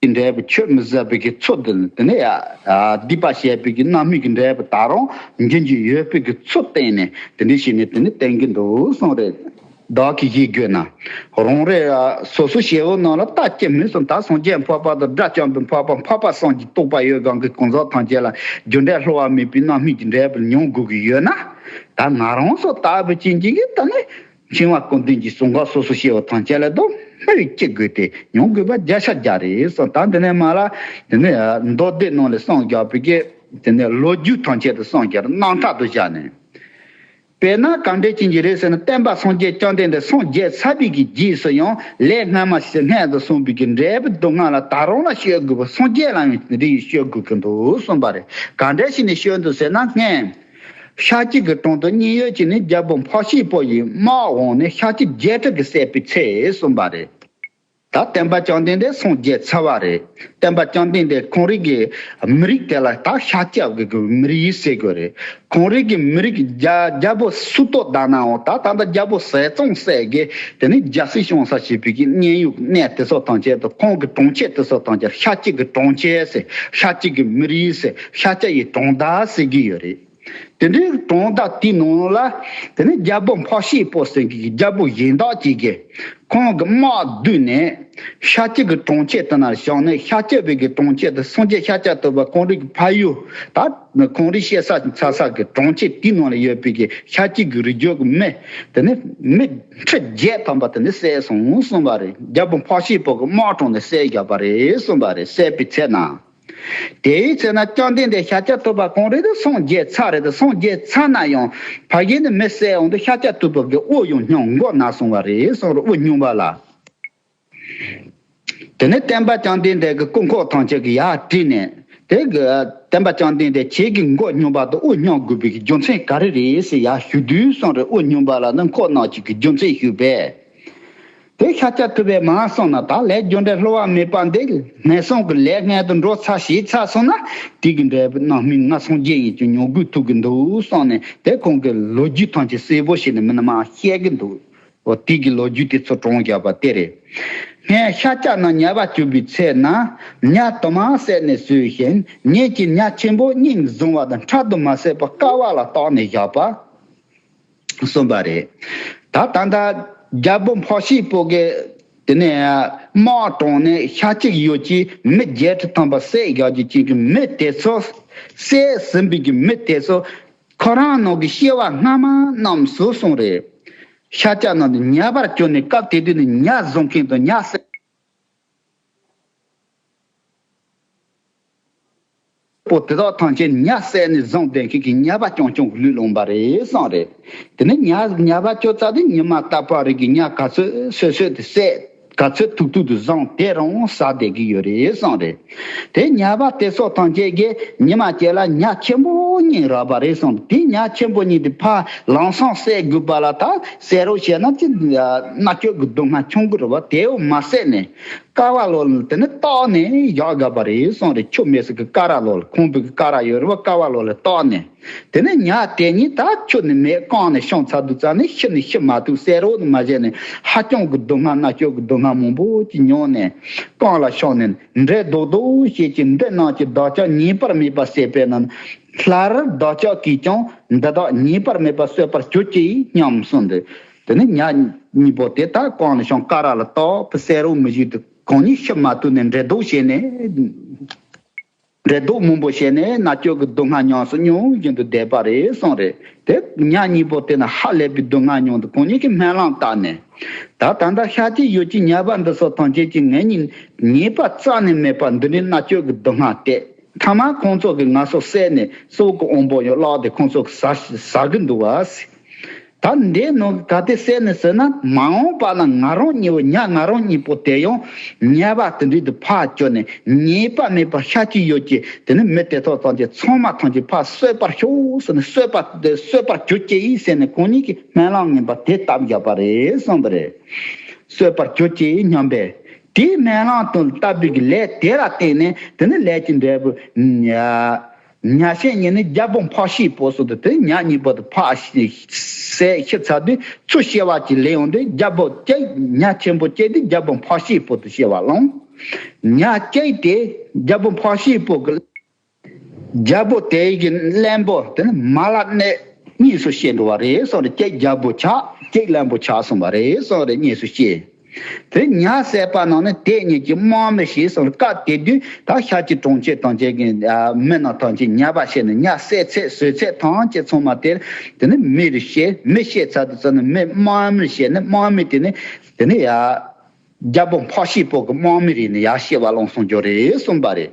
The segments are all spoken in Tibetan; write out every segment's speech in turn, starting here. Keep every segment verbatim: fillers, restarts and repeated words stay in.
གྱི་འབྲས་བུ་ཆོས་མི་ཟད་པའི་གི་ཚུལ་དུ་དེ་ནས་ཡ་སྡིག་པ་བཤད་པའི་གི་རྣམ་སྨིན་གྱི་འབྲས་བུ་ད་རུང་འབྱིན་གྱི་ཡོད་པའི་གི་ཚུལ་བསྟན་ནས་དེ་འདྲ་བྱས་ནས་དེ་ནས་བསྟན་གྱི་འདུག་གསུངས་རེད། བདག་གིས་ཞེས་བརྗོད་ན། རང་རེ་སོ་སོ་སྐྱེ་བོ་རྣམས་ལ་ལྟ་ཅི་སྨོས་སམ། ད་སངས་རྒྱས་འཕགས་པ་དང་དགྲ་བཅོམ་པའི་འཕགས་པ་འཕགས་པ་གསུམ་གྱི་རྟོགས་པ་ཡོད་གང་གི་གང་ཟག་ཐམས་ཅད་ལ་རྒྱུ་འབྲས་བསླུ་བ་མེད་པའི་རྣམ་སྨིན་གྱི་འབྲས་བུ་མྱོང་དགོས་ཀྱི་ཡོད་ན། ད་ང་རང་ཚོ་ལྟ་བུ་ཅན་གྱི་གི་ད་ནི་འཆིང་བ་ཀུན་ལྡན་གྱི་གཟུགས་འགག་སོ་སོ་སྐྱེ་བོ་ཐམས་ཅད་ལ་དོ་སྣང་བའི་སྐྱེ་དགོས་ཏེ་མྱོང་དགོས་པ་བརྒྱ་ཆ་བརྒྱ་རེད་གསུངས། ད་འདི་ནས་མ་ལ་དེ་ནས་མདོ་སྡེ་ནང་ལ་གསུངས་བཞག་པའི་གི་དེ་ནས་ལོ་རྒྱུས་ཐམས་ཅད་དུ་གསུངས་བཞག་རྣམ་ཐར་དུ་བཞག་ནས། དཔེར་ན་གང་འདྲ་ཅན་གྱི་རེད་ཟེར་ན། སྟོན་པ་སངས་རྒྱས་བཅོམ་ལྡན་འདས་སངས་རྒྱས་ཚར་བའི་གི་རྗེས་སུ་ཡང་ལས་སྔ་མ་ཞིག་སྔས་སུ་སོང་བའི་གི་འབྲས་བུ་སྡུག་བསྔལ་ལ་ད་རུང་ལ་སྤྱོད་དགོས་པ་སངས་རྒྱས་ལ་ཡང་འདི་ཡིས་སྤྱོད་དགོས་ཀྱི་འདུག་གསུངས་པ་རེད། གང་འདྲ་ཞིག་ནས་སྤྱོད་འདུག་ཟེར་ན། སྔོན་ཤཱཀྱའི་གི་གྲོང་དུ་མཉན་ཡོད་ཅིག་ནས་རྒྱལ་པོ་འཕགས་སྐྱེས་པོ་ཡི་དམག་འོངས་ནས་ཤཱཀྱ་བརྒྱད་ཁྲི་གིས་བསད་པའི་ཚེ་གསུངས་པ་རེད། ད་སྟོན་པ་བཅོམ་ལྡན་འདས་སངས་རྒྱས་ཚར་བ་རེད། སྟོན་པ་བཅོམ་ལྡན་འདས་ཁོང་རང་གི་མི་རིགས་དེ་ལ་ད་ཤཱཀྱ་གི་གི་མི་རིགས་ཟེར་དགོས་རེད། ཁོང་རང་གི་མི་རིགས་རྒྱ་རྒྱལ་པོ་སུ་ཏོ་ད་ནའང་ད་ད་ལྟ་རྒྱལ་པོ་ཟས་གཙང་སྲས་ཀྱིས་དེ་ནས་རྒྱལ་སྲིད་སྐྱོང་ས་བྱེད་པའི་གི་མཉན་ཡོད་གནས་དེ་ཚོ་ཐམས་ཅད་དུ་ཁོང་གི་གྲོང་ཁྱེར་དེ་ཚོ་ཐམས་ཅད་ཤཱཀྱ་གི་གྲོང་ཁྱེར་ཟེར། ཤཱཀྱ་གི་མི་རིགས་ཟེར། ཤཱཀྱ་ཡི་གྲོང་རྡལ་ཟེར་གྱི་ཡོད་རེད། དེ་འདྲའི་གྲོང་རྡལ་དེའི་ནང་ལ་དེ་ནས་རྒྱལ་པོ་འཕགས་སྐྱེས་པོ་ཟེར་གྱི་རྒྱལ་པོ་གཞན་དག་ཅིག་གིས་ཁོང་གི་དམག་བསྡུས་ནས་ཤཱཀྱ་གི་གྲོང་ཁྱེར་དེ་ནང་བཞེངས་ནས། ཤཱཀྱ་པའི་གི་གྲོང་ཁྱེར་དེ་སངས་རྒྱས་ཤཱཀྱ་ཐུབ་པ་ཁོང་རང་གི་ཕ་ཡུལ། ད་ཁོང་རང་སྐྱེས་ས་འཚར་ས་གི་གྲོང་ཁྱེར་དེའི་ནང་ལ་ཡོད་པའི་གི་ཤཱཀྱ་གི་རིགས་རྒྱུད་ཀྱི་མི་དེ་ནི་མི་ཁྲི་བརྒྱད་ཐམ་པ་དེ་ནི་བསད་སོང་གསུངས་པ་རེད། རྒྱལ་པོ་འཕགས་སྐྱེས་པོ་གི་དམག་དྲངས་ནས་བསད་བཞག་པ་རེད་གསུངས་པ་རེད། བསད་པའི་ཚེ་ན། དེའི་ཚེ་ན་བཅོམ་ལྡན་འདས་ཤཱཀྱ་ཐུབ་པ་ཁོང་རང་དེ་སངས་རྒྱས་ཚར་རེད་དེ། སངས་རྒྱས་ཚར་ན་ཡང་ཕ་གི་ནི་མི་བསད་འོང་དུས་ཤཱཀྱ་ཐུབ་པ་གི་དབུ་ཡང་སྙུང་མགོ་ན་སོང་བ་རེད་གསུངས་རེད། དབུ་སྙུང་བ་ལ། དེ་ནས་སྟོན་པ་བཅོམ་ལྡན་འདས་ཀྱི་སྐུ་འཁོར་ཐམས་ཅད་ཀྱིས་ཡར་དྲིས་ནས། དེ་གི་སྟོན་པ་བཅོམ་ལྡན་འདས་ཁྱེད་ཀྱི་མགོ་སྙུང་བ་དང་དབུ་སྙུང་དགོས་པའི་རྒྱུ་མཚན་ག་རེ་རེད་ཟེར་ཡར་ཞུ་དུས་གསུངས་རེད། དབུ་སྙུང་བ་ལ་ནི་འཁོར་རྣམས་ཀྱིས་ཀྱི་རྒྱུ་མཚན་ཞུས་པས། དེ་ཤཱཀྱ་ཐུབ་པས་མ་གསུངས་ན། ད་ལས་རྒྱུ་འབྲས་བསླུ་བ་མེད་པ་འདི་ངན་སོང་གི་ལས་སྔོན་དུ་འགྲོ་ཚར་ཞེས་ཚར་སོང་ན། དེ་གི་འབྲས་བུ་རྣམ་སྨིན་ང་སངས་རྒྱས་ཡིན་ཀྱང་མྱོང་དགོས་ཐུག་གི་འདུག་གསུངས་ནས། དེ་ཁོང་གི་ལོ་རྒྱུས་ཐམས་ཅད་གསལ་པོ་བྱས་ནས་མི་ནི་མ་བཤད་གི་འདུག་འོ་དེ་གི་ལོ་རྒྱུས་དེ་ཚོ་དྲངས་བཞག་པ་དེ་རེད། སྔོན་ཤཱཀྱ་རྣམས་ཉ་པར་གྱུར་པའི་ཚེ་ན། ཉ་དུ་མ་བསད་ནས་ཟོས་ཤིང་། ཉིན་གྱི་ཉ་ཆེན་པོ་སྙིང་བཟུང་བ་དང་། ཕྲག་དུ་མ་བསད་པར་ཀ་བ་ལ་བཏགས་ནས་བཞག་པ། གསུངས་པ་རེད། ད་ད་ལྟ་རྒྱལ་པོ་འཕགས་སྐྱེས་པོ་གིས་དེ་ནས་དམག་དྲངས་ནས་ཤཱཀྱའི་ཡུལ་གྱི་མི་བརྒྱད་ཁྲི་ཐམ་པ་བསད་བཞག་རྒྱུ་ཅན་གྱི་མི་དེ་ཚོ། བསད་ཟིན་པའི་གི་མི་དེ་ཚོ་ཁོ་རང་ནང་གི་སྐྱེ་བ་སྔ་མ་རྣམས་སུ་གསུངས་རེད། ཤཱཀྱ་རྣམས་ནི་ཉ་པར་གྱུར་ནས། སྐབས་དེ་དུས་ནི་ཉ་བཟུང་མཁན་དང་ཉ་བསད། པོ་དེ་དག་ཐམས་ཅད་ཉ་བསད་ནས་བཟུང་བསྡད་མཁན་གྱི་ཉ་པ་རྐྱང་རྐྱང་གི་ལུས་ལོངས་པ་རེད་གསུངས་རེད། དེ་ནས་ཉ་ཉ་པ་ཁྱོད་རྩ་དེ་ཉི་མ་རྟག་པར་རིག་གི་ཉ་ག་ཚོད་སོད་སོད་དུ་བསད། ག་ཚོད་ཐུག་ཐུག་ཏུ་བཟུང་དེ་རང་ཟ་བསྡད་ཀྱི་ཡོད་རེད་གསུངས་རེད། དེ་ཉ་པ་དེ་ཚོ་ཐམས་ཅད་ཀྱིས་ཉི་མ་གཅིག་ལ་ཉ་ཆེན་པོ་གཉིས་རག་པ་རེད་གསུངས། དེ་ཉ་ཆེན་པོ་གཉིས་དེ་ཕར་ལམ་སང་བསད་དགོས་པ་ལ། ད་བསད་རོགས་བྱས་ན་ཅི་མནར་གཅོད་ཀྱི་སྡུག་བསྔལ་ཆུང་གི་རེད་པ། དེའུ་མ་བསད་ནས། ཀ་བ་ལོ་ལ་དེ་ནི་བཏགས་ནས་བཞག་བཞག་པ་རེད་གསུངས་རེད། ཆུ་མེད་ས་གི་ཀ་ར་ལོ་ལ། ཁང་པའི་གི་ཀ་ར་ཡོད་རེད་པ། ཀ་བ་ལོ་ལ་བཏགས་ནས། དེ་ནས་ཉ་དེ་གཉིས་ད་ཆུ་ནི་མེད། རྐང་ནས་བཤུམས་ཚར་དུས་ཙ་ནས་ཤི་ནི་ཤི་མ་ཐུབ། བསད་རོགས་ནི་མ་བྱས་ནས། ཧ་ཅང་གི་སྡུག་བསྔལ་མནར་གཅོད་ཀྱི་སྡུག་བསྔལ་མང་པོ་ཅིག་མྱོང་ནས། རྐང་ལ་བཤུམས་ནས། འདྲེ་རྡོག་རྡོག་བྱེད་ཅིང་། འདི་རྣམས་ཀྱིས་བདག་ཅག་ཉེས་པར་དམིགས་པ་བསད་པས་ན། སླར་བདག་ཅག་གིས་ཀྱང་འདི་དག་ཉེས་པར་དམིགས་པ་གསོད་པར་གྱུར་ཅིག་སྙམ་གསུངས་ཏེ། དེ་ནས་ཉ་གཉིས་པོ་དེ་ད་རྐང་ལ་བཤུམས། ཀ་ར་ལ་བཏགས། བསད་རོགས་མི་བྱེད་དུ་གང་ཉིད་ཤི་མ་ཐུབ་ནས་འདྲེ་རྡོག་བྱས་ནས། འདྲེ་རྡོག་མང་པོ་བྱས་ནས་མནར་གཅོད་ཀྱི་སྡུག་བསྔལ་མྱོང་སོང་། མྱོང་བཞིན་དུ་བསྡད་པ་རེད་གསུངས་རེད། དེ་ཉ་གཉིས་པོ་དེ་ནི་ཧ་ལས་པའི་སྡུག་བསྔལ་མྱོང་སྟེ་གང་ཉིད་ཀྱིས་སྨོན་ལམ་བཏབ་ནས། ད་ད་ལྟ་ཤཱཀྱའི་ཡུལ་གྱི་ཉ་པ་འདི་ཚོ་ཐམས་ཅད་ཀྱིས་ངེད་གཉིས་ཉེས་པ་རྩ་ནས་མེད་པ་འདི་འདྲའི་མནར་གཅོད་ཀྱི་སྡུག་བསྔལ་སྟེར། མཐའ་མ་ཁོང་ཚོ་གིས་ང་ཚོ་བསད་ནས་སྲོག་གི་དབང་པོ་ཡང་བརླགས་ཏེ་ཁོང་ཚོ་གིས་ཟ་ཟ་གི་འདུག་བ། ད་འདིའི་ནང་ག་དེ་བསད་ནས་ཟེར་ན། མ་འོངས་པ་ན་ང་རང་གཉིས་པོ། ཉ་ང་རང་གཉིས་པོ་དེ་ཡང་ཉ་པ་དེ་འདྲའི་དུ་ཕར་བསྐྱུར་ནས། ཉེས་པ་མེད་པ་ཤཱཀྱའི་ཡུལ་གྱི་དེ་ནི་མི་དེ་ཚོ་ཐམས་ཅད་ཚང་མ་ཐམས་ཅད་ཕར་གསོད་པར་ཤོག་ཟེར་ནས། གསོད་པ་གསོད་པར་གྱུར་ཅིག་ཟེར་ནས་གང་ཉིད་ཀྱིས་སྨོན་ལམ་ངན་པ་དེ་བཏབ་བཞག་པ་རེད་གསུངས་པ་རེད། གསོད་པར་གྱུར་ཅིག་སྙམ་པས། དེའི་སྨོན་ལམ་དུ་བཏབ་པའི་གི་ལས་དེ་ལ་བརྟེན་ནས་དེ་ནི་ལས་ཀྱི་འབྲས་བུ། ཉ་ཤས་ཉིད་ནི་རྒྱལ་པོ་འཕགས་སྐྱེས་པོ་སོགས་དེ་དེ་ཉ་གཉིས་པོ་དེ་ཕར་བསད་ཤི་ཚར་དུས། ཚུར་སྐྱེ་བ་ཅིག་ལེན་ཡོང་དུས་རྒྱལ་པོ་སྐྱེ། ཉ་ཆེན་པོ་སྐྱེས་དུས་རྒྱལ་པོ་འཕགས་སྐྱེས་པོ་དུ་སྐྱེ་བ་ལོངས། ཉ་གཅིག་དེ་རྒྱལ་པོ་འཕགས་བྱེད་པོ་གི། རྒྱལ་པོ་དེ་ཡི་གི་བློན་པོ་དེ་ནི་མ་ལ་གནོད་གཉིས་སུ་སྐྱེས་འགྲོ་བ་རེད་གསུངས་རེད། གཅིག་རྒྱལ་པོ་ཆགས། གཅིག་བློན་པོ་ཆགས་གསུངས་པ་རེད་གསུངས་རེད། གཉིས་སུ་སྐྱེས། དེ་ཉ་བསད་པ་ནང་ནས་དེ་གཉིས་ཀྱི་དམག་མི་ཞིག་གསུངས་རེད། སྐབས་དེ་དུས་ད་ཤཱཀྱ་གྲོང་ཁྱེར་ཐམས་ཅད་ཀྱི་ཨ་མི་རྣམས་ཐམས་ཅད་ཉ་པ་བྱས་ནས་ཉ་བསད་ཚད་ཟོས་ཚད་ཐམས་ཅད་ཚང་མ་དེ་དེ་ནི་མི་རུ་བཤད། མི་བཤད་ཚར་དུས་ཙམ་ནས་མི་དམག་མི་བཤད་ནས། དམག་མི་དེ་ནི་དེ་ནི་ཡ། རྒྱལ་པོ་འཕགས་བྱེད་པོ་གི་དམག་མི་རེད་ནས་ཡར་སྐྱེ་བ་ལོངས་སུ་འགྱོ་རེད་གསུངས་པ་རེད།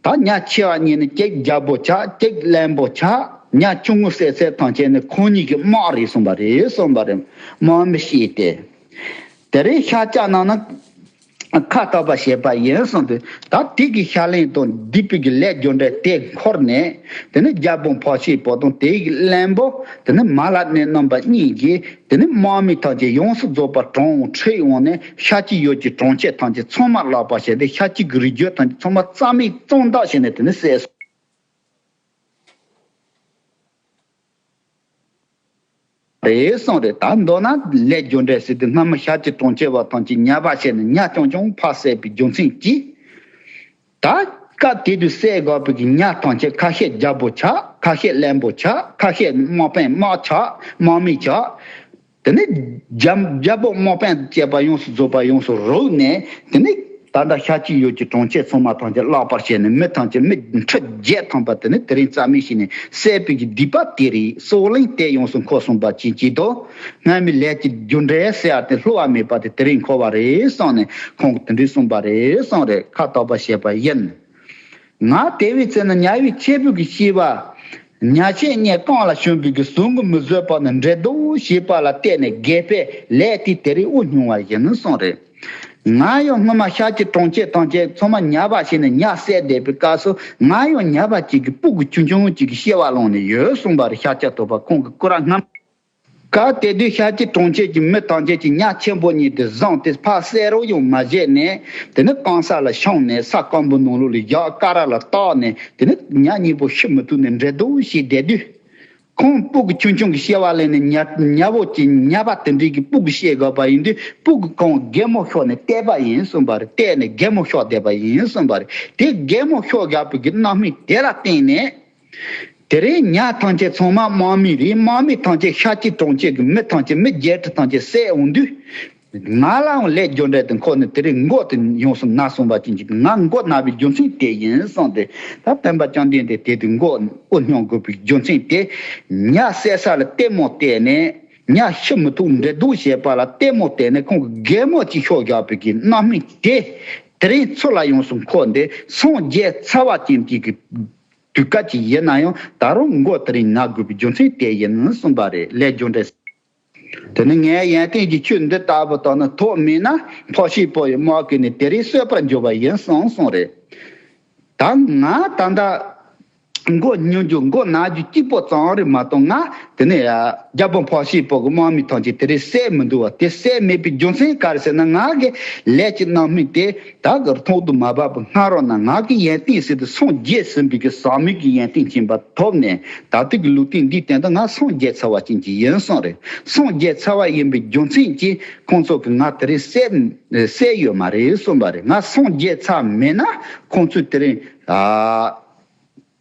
ད་ཉ་ཆེ་བ་གཉིས་ནི་གཅིག་རྒྱལ་པོ་ཆགས། གཅིག་བློན་པོ་ཆགས། ཉ་ཆུང་ངུ་བསད་ཚད་ཐམས་ཅད་ནི་ཁོང་གཉིས་ཀྱི་དམག་རེད་གསུངས་པ་རེད་གསུངས་པ་རེད། དམག་མི་བཤད་དེ། དེ་རིང་ཤཱཀྱ་ནང་ན་ཁ་དོག་པ་བྱས་པ་ཡིན་གསུངས་ཏེ། ད་དེ་གི་ཤ་ལན་དང་སྡིག་པའི་གི་ལས་རྒྱུ་འབྲས་དེ་འཁོར་ནས། དེ་ནི་རྒྱལ་པོ་འཕགས་བྱེད་པོ་དང་དེ་གི་བློན་པོ་དེ་ནི་མ་ལ་གནོད་རྣམ་པ་གཉིས་ཀྱིས། དེ་ནས་དམག་མི་ཐམས་ཅད་ཡོངས་སུ་རྫོགས་པ་དྲངས་ཁྲིད་འོངས་ནས། ཤཱཀྱའི་ཡུལ་གྱི་གྲོང་ཁྱེར་ཐམས་ཅད་ཚང་མ་བརླག་པར་བྱས་ཏེ། ཤཱཀྱའི་གི་རིགས་རྒྱུད་ཐམས་ཅད་ཚང་མ་རྩ་མེད་གཙང་དག་བྱས་ནས་དེ་ནས་བསད་སོང་། རེད་གསུངས་རེད། ད་མདོར་ན་ལས་རྒྱུ་འབྲས་ཟེར་དུས། སྔ་མ་ཤཱཀྱའི་གྲོང་ཁྱེར་བ་ཐམས་ཅད་ཉ་པ་བྱས་ནས་ཉ་རྐྱང་རྐྱང་ཕར་བསད་པའི་རྒྱུ་མཚན་གྱིས། ད་སྐབས་དེ་དུས་བསད་དགོས་པའི་གི་ཉ་ཐམས་ཅད་ཁ་ཤས་རྒྱལ་པོ་ཆགས། ཁ་ཤས་བློན་པོ་ཆགས། ཁ་ཤས་དམག་དཔོན་དམག་ཆགས། དམག་མི་ཆགས། དེ་ནས་རྒྱལ་རྒྱལ་པོ་དམག་དཔོན་བཅས་པ་ཡོངས་སུ་རྫོགས་པ་ཡོངས་སུ་རུལ་ནས། དེ་ནས་ད་ལྟ་ཤཱཀྱའི་ཡུལ་གྱི་གྲོང་ཁྱེར་ཚང་མ་ཐམས་ཅད་བརླག་པར་བྱས་ནས། མི་ཐམས་ཅད་མི་ཁྲི་བརྒྱད་ཐམ་པ་དེ་ནས་དེ་རིང་རྩ་མེད་བྱས་ནས་བསད་པའི་གི་སྡིག་པ་དེ་རེད། སྲོག་ལན་དེ་ཡོངས་སུ་འཁོར་སོང་པ་ཅིག་ཅིག་དང་། སྔ་མའི་ལས་ཀྱི་རྒྱུ་འབྲས་ཟེར་ཡ་དེ་བསླུ་བ་མེད་པ་དེ་དེ་རིང་འཁོར་བ་རེད་གསུངས་ནས། ཁོང་གིས་དེ་འདྲ་གསུངས་པ་རེད་གསུངས་རེད། ཁ་དོག་པ་བྱས་པ་ཡིན། ང་དེ་བས་ཚེ་ན་དམྱལ་བའི་ཆེ་བུ་གི་ཤི་བ། དམྱལ་ཆེན་ལྔའི་གངས་ལ་ཞོན་པའི་གི་ཟོན་གྱིས་མི་བཟོད་པ་ནི་འདྲེ་སྡུག་བྱེད་པ་ལ་བརྟེན་ནས་རྒས་པའི་ལས་དེ་དེ་རིང་དབུ་སྙུང་བ་ཡིན་གསུངས་རེད། ང་ཡང་སྔོན་མ་ཤཱཀྱའི་གྲོང་ཁྱེར་ཐམས་ཅད་ཚང་མ་ཉ་པ་བྱས་ནས་ཉ་བསད་བསྡད་པའི་སྐབས་སུ། ང་ཡང་ཉ་པ་ཅིག་གི་སྤུ་གུ་ཆུང་ཆུང་ཅིག་གི་སྐྱེ་བ་བླངས་ནས་ཡོད་གསུངས་པ་རེད། ཤཱཀྱ་ཐུབ་པ་ཁོང་གི་སྐུ་ར་སྔ། སྐབས་དེ་དུས་ཤཱཀྱའི་གྲོང་ཁྱེར་གྱི་མི་ཐམས་ཅད་ཀྱིས་ཉ་ཆེན་པོ་གཉིས་དེ་བཟུང་སྟེ་ཕར་བསད་རོགས་ཡང་མ་བྱས་ནས། དེ་ནས་གང་ས་ལ་མཆོངས་ནས་ས་སྐམ་པོ་ནང་ལོགས་ལ་བཞག་ཀ་ར་ལ་བཏགས་ནས། དེ་ནས་ཉ་གཉིས་པོ་ཤི་མི་ཐུབ་ནས་འདྲེ་སྡུག་བྱས་བསྡད་དུས། ཁོང་སྤུ་གུ་ཆུང་ཆུང་གི་སྐྱེ་བ་ལེན་ནས་ཉ་ཉ་བོ་གཅིག་ཉ་པ་དེ་འདྲའི་གི་སྤུ་གུ་སྐྱེ་དགོས་པ་ཡིན་དུས། སྤུ་གུ་ཁོང་རྒན་མོ་ཤོར་ནས་བལྟས་པ་ཡིན་གསུངས་པ་རེད། བལྟས་ནས་རྒན་མོ་ཤོར་བསྡད་པ་ཡིན་གསུངས་པ་རེད། དེ་རྒན་མོ་ཤོར་བཞག་པའི་གི་རྣམ་སྨིན་དེ་ལ་བརྟེན་ནས། དེ་རིང་ཉ་ཐམས་ཅད་ཚང་མ་དམག་མི་རེད། དམག་མི་ཐམས་ཅད་ཤཱཀྱའི་གྲོང་ཁྱེར་གྱི་མི་ཐམས་ཅད་མི་བརྒྱད་ཁྲི་ཐམས་ཅད་བསད་འོང་དུས། ང་ལའང་ལས་རྒྱུ་འབྲས་དེ་འཁོར་ནས་དེ་རིང་མགོ་དེ་ཡོངས་སུ་ན་སོང་བ་ཅན་གྱི། ང་མགོ་ན་བའི་རྒྱུ་མཚན་དེ་ཡིན་གསུངས་ཏེ། ད་སྟོན་པ་བཅོམ་ལྡན་འདས་དེ་དུས་མགོ་དབུ་སྙུང་དགོས་པའི་རྒྱུ་མཚན་དེ། ཉ་བསད་ས་ལ་ལྟད་མོ་བལྟས་ནས། ཉ་ཤི་མི་ཐུབ་འདྲེ་སྡུག་བྱེད་པ་ལ་ལྟད་མོ་བལྟས་ནས། ཁོང་གི་རྒན་མོ་གཅིག་ཤོར་བཞག་པའི་གི་རྣམ་སྨིན་དེ། དེ་རིང་ཚུར་ལ་ཡོངས་སུ་འཁོར་ཏེ་སངས་རྒྱས་ཚར་བ་ཅན་གྱི་གི་དུས་སྐབས་ཅིག་ཡིན་ན་ཡང་། ད་རུང་མགོ་དེ་རིང་ན་དགོས་པའི་རྒྱུ་མཚན་དེ་ཡིན་གསུངས་པ་རེད། ལས་རྒྱུ་འབྲས། དེ་ནི་ངའི་ཡོན་ཏན་གྱི་ཆུ་འདི་ལྟ་བུ་དག་ནི་ཐོགས་མེད་ན། འཕགས་བྱེད་པོ་ཡི་དམག་གིས་ནི་དེ་རིང་གསོད་པར་འགྱུར་བ་ཡིན་གསུངས་གསུངས་རེད། ད་ང་ད་ལྟ་མགོ་སྙུང་རྒྱུ་མགོ་ན་རྒྱུ་གཅིག་པོ་ཙམ་རེད་མ་གཏོགས། ང་དེ་ནས་རྒྱལ་པོ་འཕགས་བྱེད་པོ་གི་དམག་མི་ཐམས་ཅད་དེ་རིང་བསད་མི་འདུག་བ། དེ་བསད་མེད་པའི་རྒྱུ་མཚན་ག་རེ་ཟེར་ན། ང་གི་ལས་ཀྱི་རྣམ་སྨིན་དེ། ད་གི་ཐོག་ཏུ་མ་བབས་པར་སྔ་རོལ་ན་ང་གི་ཡོན་ཏན་ཟེར་དུས་སངས་རྒྱས་ཟིན་པའི་གི་ཟག་མེད་ཀྱི་ཡོན་ཏན་ཅན་པ་ཐོབ་ནས། ད་ལྟའི་གི་ལུས་རྟེན་འདིའི་སྟེང་དུ་ང་སངས་རྒྱས་ཚར་བ་ཅན་གྱི་ཡིན་གསུངས་རེད། སངས་རྒྱས་ཚར་བ་ཡིན་པའི་རྒྱུ་མཚན་གྱིས་ཁོང་ཚོ་གིས་ང་དེ་རིང་བསད་བསད་ཡོད་མ་རེད་གསུངས་པ་རེད། ང་སངས་རྒྱས་ཚར་མེད་ན་ཁོང་ཚོས་དེ་རིང་ཨ།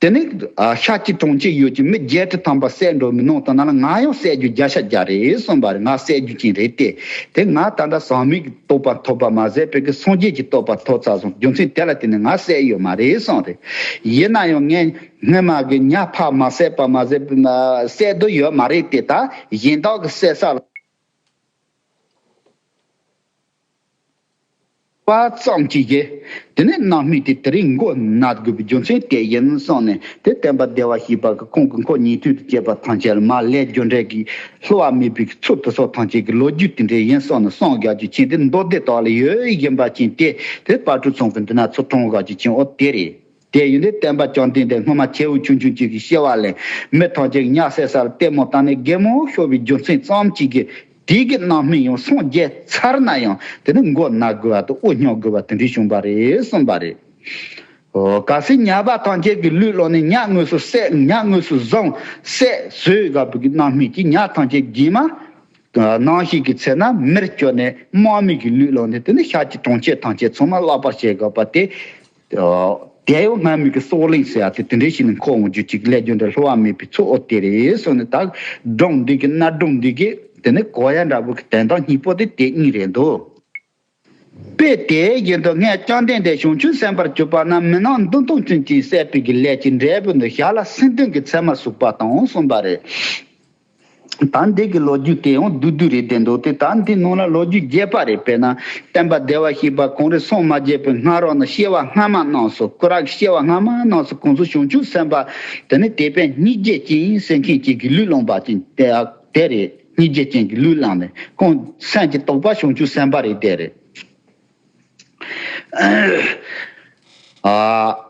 དེ་ནི་ཨ་ཤཱཀྱའི་གྲོང་ཁྱེར་ཡུལ་གྱི་མི་བརྒྱད་ཁྲི་ཐམ་པ་བསད་འགྲོ་མི་ནང་དུ་ན་ལ། ང་ཡང་བསད་རྒྱུ་བརྒྱ་ཆ་བརྒྱ་རེད་གསུངས་པ་རེད། ང་བསད་རྒྱུ་ཅན་རེད་དེ། དེ་ང་ད་ལྟ་ཟག་མེད་ཀྱི་རྟོགས་པ་ཐོབ་པ་མ་ཟད་པའི་གི་སངས་རྒྱས་ཀྱི་རྟོགས་པ་ཐོབ་ཚར་སོང་། རྒྱུ་མཚན་དེ་ལ་བརྟེན་ནས་ང་བསད་ཡོད་མ་རེད་གསུངས་རེད། ཡིན་ན་ཡང་ངས་སྔོན་མ་གི་ཉ་ཕར་མ་བསད་པ་མ་ཟད་པའི་བསད་དུ་ཡོད་མ་རེད་དེ། ད་གཞན་དག་གི་བསད་ས་ལ། པ་ཙམ་གྱིས་ཀྱི། དེ་ནས་རྣམ་སྨིན་དེ་དེ་རིང་མགོ་ན་དགོས་པའི་རྒྱུ་མཚན་དེ་ཡིན་གསུངས་ནས། དེ་སྟོན་པ་བདེ་བར་གཤེགས་པ་གིས་ཁོང་གི་འཁོར་ཉན་ཐོས་དང་བཅས་པ་ཐམས་ཅད་ལ་མར་ལས་རྒྱུ་འབྲས་ཀྱི་བསླུ་བ་མེད་པའི་ཚུལ་དེ་ཚོ་ཐམས་ཅད་ཀྱི་ལོ་རྒྱུས་དེ་འདྲ་ཡིན་གསུངས་ནས། སངས་རྒྱས་ཀྱི་ཆོས་འདི་མདོ་སྡེ་དག་ལ་ཡོད་ཡིན་པ་ཅན་དེ། དེ་དཔལ་སྤྲུལ་ཚང་གི་འདི་ན་ཚུར་དྲངས་དགོས་ཀྱི་ཅན་འོ་དེ་རེད། དེ་ཡིན་དུས་སྟོན་པ་བཅོམ་ལྡན་འདས་སྔོན་མ་ཁྱེའུ་ཆུང་ཆུང་གཅིག་གི་སྐྱེ་བ་ལེན། མི་ཐམས་ཅད་ཀྱིས་ཉ་བསད་ས་ལ་ལྟད་མོ་བལྟས་ནས་རྒན་མོ་ཤོར་བའི་རྒྱུ་མཚན་ཙམ་གཅིག་གིས། དེ་གི་རྣམ་སྨིན་ཡང་སངས་རྒྱས་ཚར་ན་ཡང་དེ་ནི་མགོ་ན་དགོས་པ་དང་དབུ་སྙུང་དགོས་པ་དེ་འདྲ་བྱུང་བ་རེད་གསུངས་པ་རེད། འོ། གལ་སྲིད་ཉ་པ་ཐམས་ཅད་ཀྱི་ལུས་ལོག་ནས་ཉ་དངོས་སུ་བསད། ཉ་དངོས་སུ་བཟུང་བསད་ཟོས་དགོས་པའི་གི་རྣམ་སྨིན་གྱིས་ཉ་ཐམས་ཅད་རྗེས་མ། ནང་བཞིན་གྱི་ཚེ་ན་མིར་སྐྱོ་ནས་དམག་མི་གི་ལུས་བླངས་ནས། དེ་ནི་ཤ་གྱི་གྲོང་ཁྱེར་ཐམས་ཅད་ཚང་མ་བརླག་པར་བྱེད་དགོས་པ་དེ། དེ་ཡང་སྔ་མོ་གི་སྲོག་གླེང་ཟེར་ཡ་དེ་དེ་འདྲའི་ཞིག་ནི་འཁོར་འོང་རྒྱུ་ཅིག་སླེབས་རྒྱུ་འདྲ་བསླུ་བ་མེད་པའི་ཚོད་དཔག་དེ་རེད་གསུངས་ནས། ད་སྒྲུང་འདི་གི་གནའ་སྒྲུང་འདི་གི་དེ་ནི་གོ་ཡ་འདྲ་པོ་གི་དོན་དག་སྙིང་པོ་དེ་དེ་གཉིས་རེད་འདུག་དཔེ་དེ་བཞིན་དུ་སྔར་བཅོམ་ལྡན་འདས་བྱང་ཆུབ་སེམས་དཔར་གྱུར་པ་རྣམས་མི་སྣང་མདུན་ཐུང་ཅན་གྱིས་བསད་པའི་གི་ལས་ཀྱི་འབྲས་བུ་ནི་ཞར་ལ་སེམས་ལྡན་གྱི་ཚད་མར་ཟུག་པ་དང་གསུངས་པ་རེད། ད་འདི་གི་ལོ་རྒྱུས་དེ་ཡང་བསྡུས་བསྡུས་རེད་བསྡད་འདུག་སྟེ། ད་འདི་ནང་ལ་ལོ་རྒྱུས་རྒྱས་པ་རེད། དཔེར་ན་སྟོན་པ་བདེ་བར་གཤེགས་པ་གང་རིགས་སངས་མ་རྒྱས་པའི་སྔ་རོལ་ན་སྐྱེ་བ་སྔ་མ་རྣམས་སུ། སྐུ་རབ་སྐྱེ་བ་སྔ་མ་རྣམས་སུ་གང་སུ་བྱང་ཆུབ་སེམས་དཔའ་དེ་ནི་དད་པས་སྙིང་རྗེ་ཅན་ཟེར་མཁན་ཅིག་གི་ལུས་བླངས་པ་ཅན་དེ་དེ་རེད། སྙིང་རྗེ་ཅན་གྱི་ལུས་བླངས་ནས་ཁོང་སེམས་ཀྱི་རྟོགས་པ་བྱང་ཆུབ་སེམས་དཔའ་རེད། དེ་རེད། ཨ།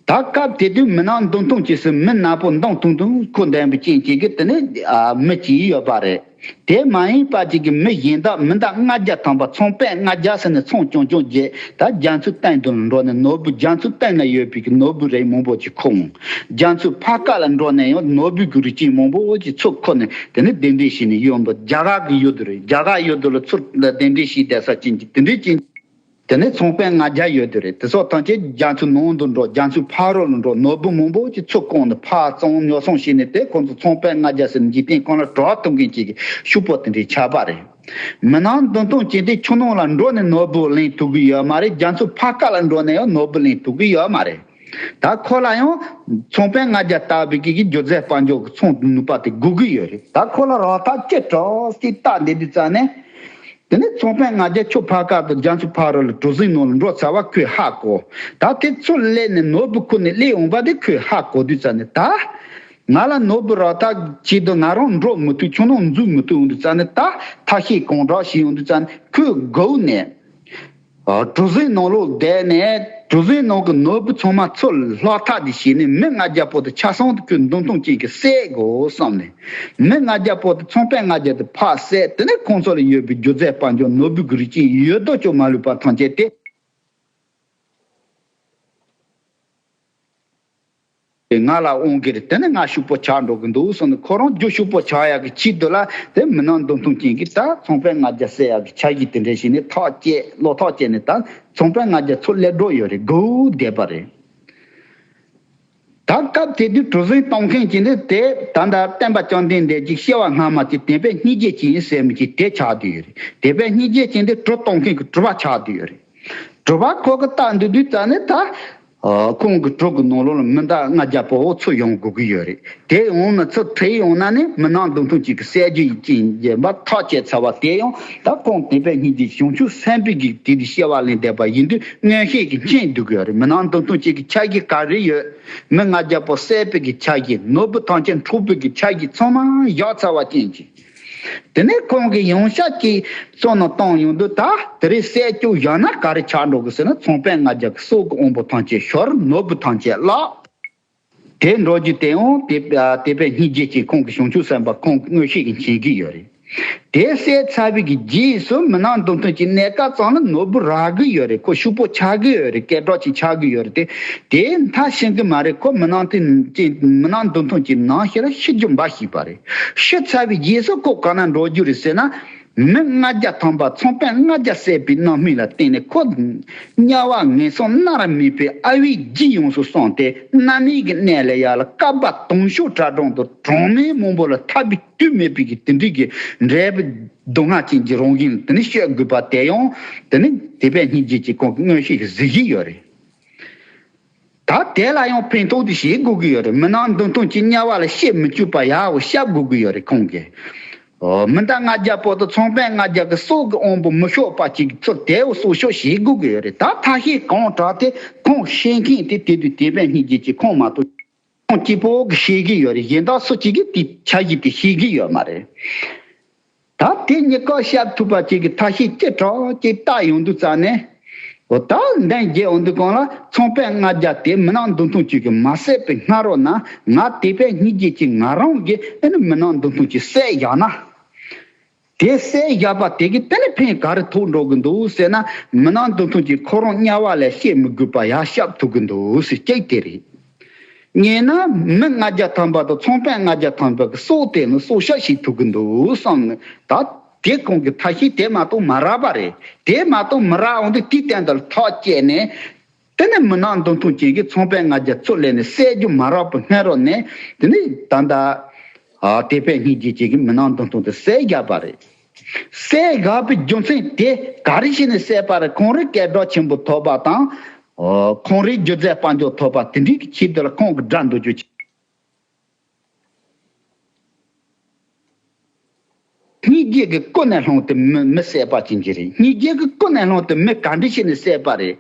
ད་སྐབས་དེ་དུས་མི་སྣང་མདུན་ཐུང་ཅན་ཟེར་མི་ནག་པོ་མདུང་ཐུང་ཐུང་ཁུར་འདོན་པའི་རྐྱེན་གྱིས་དེ་ནི་ཨ་མི་གཅིག་ཡོད་པ་རེད། དེ་མ་ཡིན་པ་ཅིག་གི་མི་གཞན་དག་མི་འདི་ལྔ་བརྒྱ་ཐམ་པ་ཚོང་དཔོན་ལྔ་བརྒྱ་ཟེར་ནས་ཚོང་རྐྱང་རྐྱང་བརྒྱབ། ད་རྒྱ་མཚོའི་སྟེང་དུ་འགྲོ་ནས་ནོར་བུ་རྒྱ་མཚོའི་སྟེང་ན་ཡོད་པའི་གི་ནོར་བུ་རིགས་མང་པོ་ཅིག་ཁུར་འོང་། རྒྱ་མཚོའི་ཕར་ཁ་ལ་འགྲོ་ནས་ཡང་ནོར་བུ་གི་རིགས་ཅན་མང་པོ་ཅིག་ཚུར་ཁུར་ནས་དེ་ནི་གདན་འདྲེན་བྱས་ནས་ཡོང་བ། རྒྱ་གར་གི་ཡུལ་དུ་རེད། རྒྱ་གར་ཡུལ་དུ་ལ་ཚུར་གདན་འདྲེན་བྱས་བསྡད་ས་ཅན་གྱི་དེ་འདྲའི་ཅན། དེ་ནས་ཚོང་དཔོན་ལྔ་བརྒྱ་ཡོད་དེ་རེད། དེ་སོགས་ཐམས་ཅད་རྒྱ་མཚོའི་ནང་དུ་འགྲོ། རྒྱ་མཚོའི་ཕ་རོལ་ལ་འགྲོ། ནོར་བུ་མང་པོ་ཅིག་ཚུར་བཀང་ནས་ཕར་བཙོང་ཉོ་ཚོང་བྱས་ནས། དེ་ཁོང་ཚོ་ཚོང་དཔོན་ལྔ་བརྒྱ་ཟེར་ནས་འཇིག་རྟེན་ཁོང་ལ་གྲོགས་གཏོང་མཁན་ཅིག་གི་ཤུག་པོ་དེ་འདྲའི་ཆགས་པ་རེད། མི་སྣང་མདུན་ཐུང་ཅན་དེ་ཆུ་ནང་ལ་འགྲོ་ནས་ནོར་བུ་ལེན་ཐུབ་ཀྱི་ཡོད་མ་རེད། རྒྱ་མཚོའི་ཕར་ཁ་ལ་འགྲོ་ནས་ཡང་ནོར་བུ་ལེན་ཐུབ་ཀྱི་ཡོད་མ་རེད། ད་ཁོ་ལ་ཡང་ཚོང་དཔོན་ལྔ་བརྒྱ་ལྟ་བུའི་གི་རྒྱུ་རྫས་དཔལ་འབྱོར་གྱི་ཚོང་ནུས་པ་དེ་དགོས་ཀྱི་ཡོད་རེད། ད་ཁོ་ལ་རག་ཐབས་ཅི་དྲག་ཅིག་བལྟ་བསྡད་དུས་ཙ་ནས། དེ་ནས་ཚོང་དཔོན་ལྔ་བརྒྱ་ཆུ་ཕར་ཁ་དང་རྒྱ་མཚོའི་ཕ་རོལ་ལ་གྲུ་གཟིངས་ནང་ལ་འགྲོ་ཚར་བ་ཁོས་ཧ་གོ། ད་དེ་ཚུར་སླེབས་ནས་ནོར་བུ་ཁུར་ནས་སླེབས་འོང་བ་དེ་ཁོས་ཧ་གོ་དུས་ཙ་ནས། ད་ང་ལ་ནོར་བུ་རག་ཐབས་ཆེད་དུ་ང་རང་འགྲོ་མི་ཐུབ། ཆུ་ནང་འཛུལ་མི་ཐུབ་འོང་དུས་ཙ་ནས། ད་ཐབས་ཤེས་གང་དྲག་བྱས་འོང་དུས་ཙ་ནས་ཁོས་སྒུག་ནས། ཨ། གྲུ་གཟིངས་ནང་ལོགས་བསྡད་ནས་གྲུ་གཟིངས་ནང་གི་ནོར་བུ་ཚང་མ་ཚུར་བརླག་ཐབས་དེ་བྱས་ནས། མི་ལྔ་བརྒྱ་པོ་དེ་ཆ་ཚང་དུ་ཁོས་མདུན་ཐུང་ཅན་གྱིས་བསད་དགོས་བསམ་ནས། མི་ལྔ་བརྒྱ་པོ་དེ་ཚོང་དཔོན་ལྔ་བརྒྱ་དེ་ཕར་བསད། དེ་ནས་ཁོང་ཚོ་ལ་ཡོད་པའི་རྒྱུ་རྫས་དཔལ་འབྱོར་ནོར་བུ་གི་རིགས་ཅན་ཡོད་དོ་ཅོག་མ་ལུས་པ་ཐམས་ཅད་དེ། ང་ལ་དབང་གི་རེད། དེ་ནི་ང་ཕྱུག་པོ་ཆགས་འགྲོ་གི་འདུག་གསུངས་ནས། ཁོ་རང་རྒྱུ་ཕྱུག་པོ་ཆགས་ཡག་གི་ཆེད་དུ་ལ་དེ་མི་སྣང་མདུན་ཐུང་ཅན་གྱིས་ད་ཚོང་དཔོན་ལྔ་བརྒྱ་བསད་ཡག་གི་འཆར་གཞི་དེ་འདྲ་བྱས་ནས། ཐག་བཅད། བློ་ཐག་བཅད་ནས་ད་ཚོང་དཔོན་ལྔ་བརྒྱ་ཚུར་སླེབས་འགྲོ་ཡོད་རེད། སྒུག་བསྡད་པ་རེད། ད་སྐབས་དེ་དུས་གྲུ་གཟིངས་གཏོང་མཁན་གྱི་འདི་དེ་ད་ལྟ་སྟོན་པ་བཅོམ་ལྡན་འདས་ཀྱི་སྐྱེ་བ་སྔ་མ་གྱི་དད་པས་སྙིང་རྗེ་ཅན་ཟེར་མི་གྱི་དེ་ཆགས་བསྡད་ཡོད་རེད། དད་པས་སྙིང་རྗེ་ཅན་དེ་གྲུ་གཏོང་མཁན་གྱི་གྲུ་པ་ཆགས་བསྡད་ཡོད་རེད། གྲུ་པ་ཁོ་གིས་བལྟ་འདུག་དུས་ཙ་ནས་ད། ཨ། ཁོང་གི་གྲུ་གི་ནང་ལོགས་ལ་མི་འདི་ལྔ་བརྒྱ་པོ་ཚུར་ཡོང་དགོས་ཀྱི་ཡོད་རེད། དེ་ཡོང་ན་ཚུར་ཁྲིད་ཡོང་ན་ནི་མི་སྣང་མདུན་ཐུང་ཅན་གྱིས་བསད་རྒྱུ་ཡིན་ཅན་ཡིན་པ་ཐག་བཅད་ཚར་བ་དེ་ཡང་ད་ཁོང་དད་པས་སྙིང་རྗེ་བྱང་ཆུབ་སེམས་དཔའི་གི་དེ་དུས་སྐྱེ་བ་ལེན་བསྡད་པ་ཡིན་དུས་མངོན་ཤེས་ཀྱིས་མཁྱེན་འདུག་གི་ཡོད་རེད། མི་སྣང་མདུན་ཐུང་ཅན་གྱི་འཆར་གཞི་ག་རེ་ཡོད། མི་ལྔ་བརྒྱ་པོ་བསད་པའི་གི་འཆར་གཞི། ནོར་བུ་ཐམས་ཅད་འཕྲོག་པའི་གི་འཆར་གཞི་ཚང་མ་བཞག་ཚར་བ་ཅན་གྱི། དེ་ནས་ཁོང་གིས་ཡང་བསྐྱར་གྱི་བསམ་བློ་བཏང་ཡོང་དུས། ད་དེ་རིང་བསད་རྒྱུ་བཞག་ན་ག་རེ་ཆགས་འགྲོ་གི་ཟེར་ན། ཚོང་དཔོན་ལྔ་བརྒྱ་གི་སྲོག་གི་དབང་པོ་ཐམས་ཅད་ཤོར། ནོར་བུ་ཐམས་ཅད་བརླག་དེ་འགྲོ་རྒྱུ་དེ་ཡང་དེ་དད་པས་སྙིང་རྗེ་ཅན་ཁོང་གི་བྱང་ཆུབ་སེམས་དཔའ་ཁོང་གི་མངོན་ཤེས་ཀྱིས་མཁྱེན་གྱི་ཡོད་རེད། དེ་བསད་ཚར་བའི་གི་རྗེས་སུ་མི་སྣང་མདུན་ཐུང་ཅན་གནས་སྐབས་ཙམ་ལ་ནོར་བུ་རག་གི་ཡོད་རེད། ཁོ་ཕྱུག་པོ་ཆགས་ཀྱི་ཡོད་རེད། སྐད་གྲགས་ཅིག་ཆགས་ཀྱི་ཡོད་རེད། དེ་དེ་མཐར་ཕྱིན་གྱི་མ་རེད། ཁོ་མི་སྣང་མདུན་ཅན་མི་སྣང་མདུན་ཐུང་ཅན་ནང་ཞིག་ལ་ཤི་རྒྱུ་འབའ་ཞིག་པ་རེད། ཤི་ཚར་བའི་རྗེས་སུ་ཁོ་ག་ན་འགྲོ་རྒྱུ་རེད་ཟེར་ན། མི་ལྔ་བརྒྱ་ཐམ་པ་ཚོང་དཔོན་ལྔ་བརྒྱ་བསད་པའི་རྣམ་སྨིན་ལ་བརྟེན་ནས། ཁོ་དམྱལ་བ་ངན་སོང་མནར་མེད་པའི་དབྱིངས་རྒྱུ་ཡོངས་སུ་སངས་ཏེ། མནར་མེད་ཀྱི་གནས་ལ་ཡར་ལ་བསྐལ་པ་དུང་ཕྱུར་གྲངས་གྲངས་དང་གྲངས་མེད་མང་པོ་ལ་ཐར་པའི་དུས་མེད་པའི་གི་དེ་འདྲའི་གི་འབྲས་བུ་སྡུག་བསྔལ་ཅན་གྱི་རང་བཞིན་དེ་ནི་སྤྱོད་དགོས་པ་དེ་ཡང་དེ་ནི་དད་པས་སྙིང་རྗེ་ཅན་ཁོང་གི་མངོན་ཤེས་ཀྱིས་གཟིགས་ཀྱི་ཡོད་རེད། ད་དེ་ལ་ཡང་ཕན་ཐོགས་དེ་བྱེད་དགོས་ཀྱི་ཡོད་རེད། མི་སྣང་མདུན་ཐུང་ཅན་དམྱལ་བ་ལ་སྐྱེ་མི་བཅུག་པ་ཡག་པོ་བཤགས་དགོས་ཀྱི་ཡོད་རེད་ཁོང་གིས། ཨོ། མི་འདི་ལྔ་བརྒྱ་པོ་དང་ཚོང་དཔོན་ལྔ་བརྒྱ་གི་སྲོག་གི་དབང་པོ་མི་ཤོར་བ་ཅིག་ཚུར་དེ་བོ་སྲོག་སྐྱོབ་བྱེད་དགོས་ཀྱི་ཡོད་རེད། ད་ཐབས་ཤེས་གང་དྲག་དེ་ཁོང་ཤེས་མཁན་དེ་དེ་དུས་དད་པས་སྙིང་རྗེ་ཅན་ཁོང་མ་གཏོགས་ཁོང་གཅིག་པོ་གིས་ཤེས་ཀྱི་ཡོད་རེད། གཞན་དག་སུ་གཅིག་གིས་དེ་འཆར་གཞི་དེ་ཤེས་ཀྱི་ཡོད་མ་རེད། ད་དེ་གཉིས་ཀ་བཤགས་ཐུབ་པ་ཅིག་གི་ཐབས་ཤེས་ཅི་དྲག་ཅིག་བལྟ་ཡོང་དུས་ཙ་ནས། འོ། ད་འདི་བརྒྱད་འོང་དུས་གང་ལ་ཚོང་དཔོན་ལྔ་བརྒྱ་དེ་མི་སྣང་མདུན་ཐུང་ཅན་གྱིས་མ་བསད་པའི་སྔ་རོལ་ན། ང་དད་པས་སྙིང་རྗེ་ཅན་ང་རང་གིས་ཨེ་ནི་མི་སྣང་མདུན་ཐུང་ཅན་བསད་བཞག་ན། དེ་བསད་བཞག་པ་དེ་གིས་དེ་ནི་ཕན་ག་རེ་ཐོགས་འགྲོ་གི་འདུག་ཟེར་ན། མི་སྣང་མདུན་ཐུང་ཅན་ཁོ་རང་དམྱལ་བ་ལ་སྐྱེ་མི་དགོས་པ་ཡར་བསྐྱབ་ཐུབ་གི་འདུག་ཟེར་གཅིག་དེ་རེད། གཉིས་ན་མི་ལྔ་བརྒྱ་ཐམ་པ་དང་ཚོང་དཔོན་ལྔ་བརྒྱ་ཐམ་པ་གི་སྲོག་དེ་ནི་སྲོག་སྐྱོབ་བྱེད་ཐུབ་གི་འདུག་བསམ་ནས། ད་ དེ་ཁོང་གི་ཐབས་ཤེས་དེ་མ་གཏོགས་མ་རག་པ་རེད། དེ་མ་གཏོགས་མ་རག་འོང་དུས་དེའི་སྟེང་དུ་ཐག་བཅད་ནས། དེ་ནས་མི་ནག་མདུན་ཐུང་ཅན་གྱིས་ཚོང་དཔོན་ལྔ་བརྒྱ་ཚུར་ལེན་ནས་བསད་རྒྱུ་མ་རག་པའི་སྔ་རོལ་ནས། དེ་ནས་ད་ལྟ་ཨ་དེ་ཕན་སྙིང་རྗེ་ཅན་གྱིས་མི་ནག་མདུན་ཐུང་དེ་བསད་བཞག་པ་རེད། བསད་བཞག་པའི་རྒྱུ་མཚན་དེ་ག་རེ་བྱས་ནས་བསད་པ་རེད། ཁོང་རའི་སྐད་གྲགས་ཆེན་པོ་ཐོབ་པ་དང་། ཨོ། ཁོང་རའི་སྒྱུ་རྩལ་དཔལ་འབྱོར་ཐོབ་པ་དེ་འདྲའི་གི་ཆེད་དུ་ལ་ཁོང་གི་དགྲ་འདུལ་རྒྱུ་བྱས། སྙིང་རྗེ་གི་ཀུན་ནས་བསླངས་ཏེ་མི་མི་བསད་པ་ཅན་གྱི་རེད། སྙིང་རྗེ་གི་ཀུན་ནས་བསླངས་ཏེ་མི་ག་འདྲ་བྱས་ནས་བསད་པ་རེད།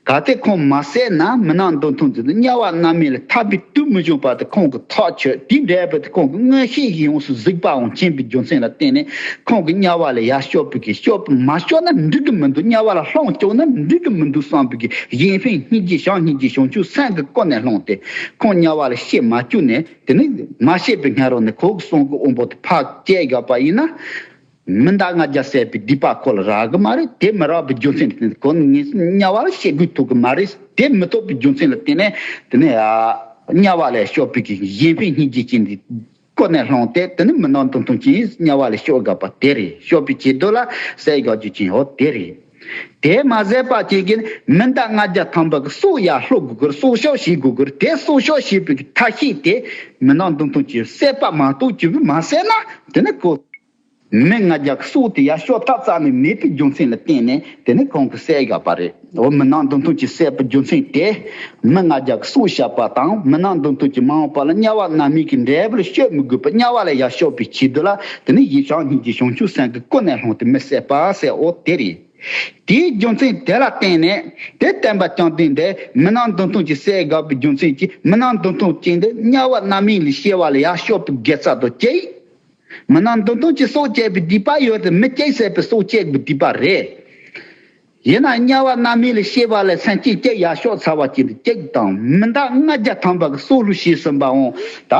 གལ་ཏེ་ཁོང་མ་བསད་ན་མི་ནག་མདུན་ཐུང་ཅན་དེ་དམྱལ་བ་རྣམ་སྨིན་ལས་ཐར་པའི་དུས་མི་བྱུང་བར་དུ་ཁོང་གི་ཐག་ཆོད། དེ་འདྲ་བའི་ཁོང་གི་མངོན་ཤེས་ཡོངས་སུ་གཟིགས་པའང་མཁྱེན་པའི་རྒྱུ་མཚན་ལ་བརྟེན་ནས། ཁོང་གིས་དམྱལ་བ་ལ་ཡར་ཤོག་པའི་གི་ཤོག་པ་མ་ཤོག་ན་འགྲིག་གི་མི་འདུག་དམྱལ་བ་ལ་ལྷུང་བཅུག་ན་འགྲིག་གི་མི་འདུག་བསམ་པའི་གི་གཞན་ཕན་སྙིང་རྗེ་བྱམས་སྙིང་རྗེ་བྱང་ཆུབ་སེམས་ཀྱི་ཀུན་ནས་བསླངས་ཏེ། ཁོང་དམྱལ་བ་ལ་སྐྱེ་མ་བཅུག་ནས། དེ་ནས་མ་སྐྱེས་པའི་སྔ་རོལ་ནས་ཁོ་གི་གསུང་གི་དབང་པོ་དེ་ཕར་བསྐྱལ་བཞག་པ་ཡིན་ན། མི་ནག་ལྔ་བརྒྱ་བསད་པའི་སྡིག་པ་ཁོ་ལ་རག་གི་མ་རེད། དེ་མི་རག་པའི་རྒྱུ་མཚན་དེ་ཁོ་ནི་དམྱལ་བ་ལ་སྐྱེ་དགོས་ཐུག་གི་མ་རེད། དེ་མི་ཐུབ་པའི་རྒྱུ་མཚན་ལ་བརྟེན་ནས། དེ་ནས་ཨ་དམྱལ་བ་ལ་ཤོག་པའི་གི་གཞན་ཕན་སྙིང་རྗེ་ཅན་དེ་ཀུན་ནས་བསླངས་ཏེ། དེ་ནི་མི་ནག་མདུན་ཐུང་ཅན་དམྱལ་བ་ལ་ཤོག་བཞག་པ་དེ་རེད། ཤོག་པའི་ཆེད་དུ་ལ་བསད་བཞག་རྒྱུ་ཅན་འོ་དེ་རེད། དེ་མ་ཟད་པ་ཅན་གྱིས་མི་ནག་ལྔ་བརྒྱ་ཐམ་པ་གི་སྲོག་ཡར་བླུ་དགོས་གི་རེད། སྲོག་སྐྱོབ་བྱེད་དགོས་གི་རེད། དེ་སྲོག་སྐྱོབ་བྱེད་པའི་གི་ཐབས་ཤེས་དེ་མི་ནག་མདུན་ཐུང་ཅན་བསད་པ་མ་གཏོགས་ཅིག་མ་བསད་ན། དེ་ནི་ཁོ་མི་ལྔ་བརྒྱ་གི་སྲོག་དེ་ཡར་ཤོག་ཐབས་རྩ་ནས་མེད་པའི་རྒྱུ་མཚན་ལ་བརྟེན་ནས། དེ་ནི་ཁོང་གིས་བསད་བཞག་པ་རེད། འོ། མི་ནག་མདུན་ཐུང་ཅན་བསད་པའི་རྒྱུ་མཚན་དེ། མི་ལྔ་བརྒྱ་གི་སྲོག་བཤགས་པ་དང་། མི་ནག་མདུན་ཐུང་ཅན་མ་འོངས་པ་ལ་དམྱལ་བ་རྣམ་སྨིན་གྱི་འབྲས་བུ་ལ་སྤྱོད་མི་དགོས་པར་དམྱལ་བ་ལ་ཡར་ཤོག་པའི་ཆེད་དུ་ལ། དེ་ནི་ཡིད་བྱམས་སྙིང་རྗེ་བྱང་ཆུབ་སེམས་ཀྱི་ཀུན་ནས་བསླངས་ཏེ་མི་བསད་པ་ཟེར། འོ་དེ་རེད། དེའི་རྒྱུ་མཚན་དེ་ལ་བརྟེན་ནས། དེ་སྟོན་པ་བཅོམ་ལྡན་འདས་མི་ནག་མདུན་ཐུང་ཅན་བསད་བཞག་པའི་རྒྱུ་མཚན་གྱིས། མི་ནག་མདུན་ཐུང་ཅན་དེ་དམྱལ་བ་རྣམ་སྨིན་ལས་སྐྱེ་བ་ལ་ཡར་ཤོག་པའི་དགེ་རྩ་དང་བཅས། མི་ནག་མདུན་ཐུང་ཅན་སྲོག་བཅད་པའི་སྡིག་པ་ཡོད་དེ། མི་གཅིག་བསད་པའི་སྲོག་བཅད་པའི་སྡིག་པ་རེད། ཡིན་ན་དམྱལ་བ་རྣམ་སྨིན་ལས་སྐྱེ་བ་ལ་སེམས་ཅན་གཅིག་ཡར་ཤོག་ཚར་བ་ཅན་དེ་གཅིག་དང་། མི་ནག་ལྔ་བརྒྱ་ཐམ་པ་གི་སྲོག་བླུ་བྱས་ཟིན་པའང་། ད་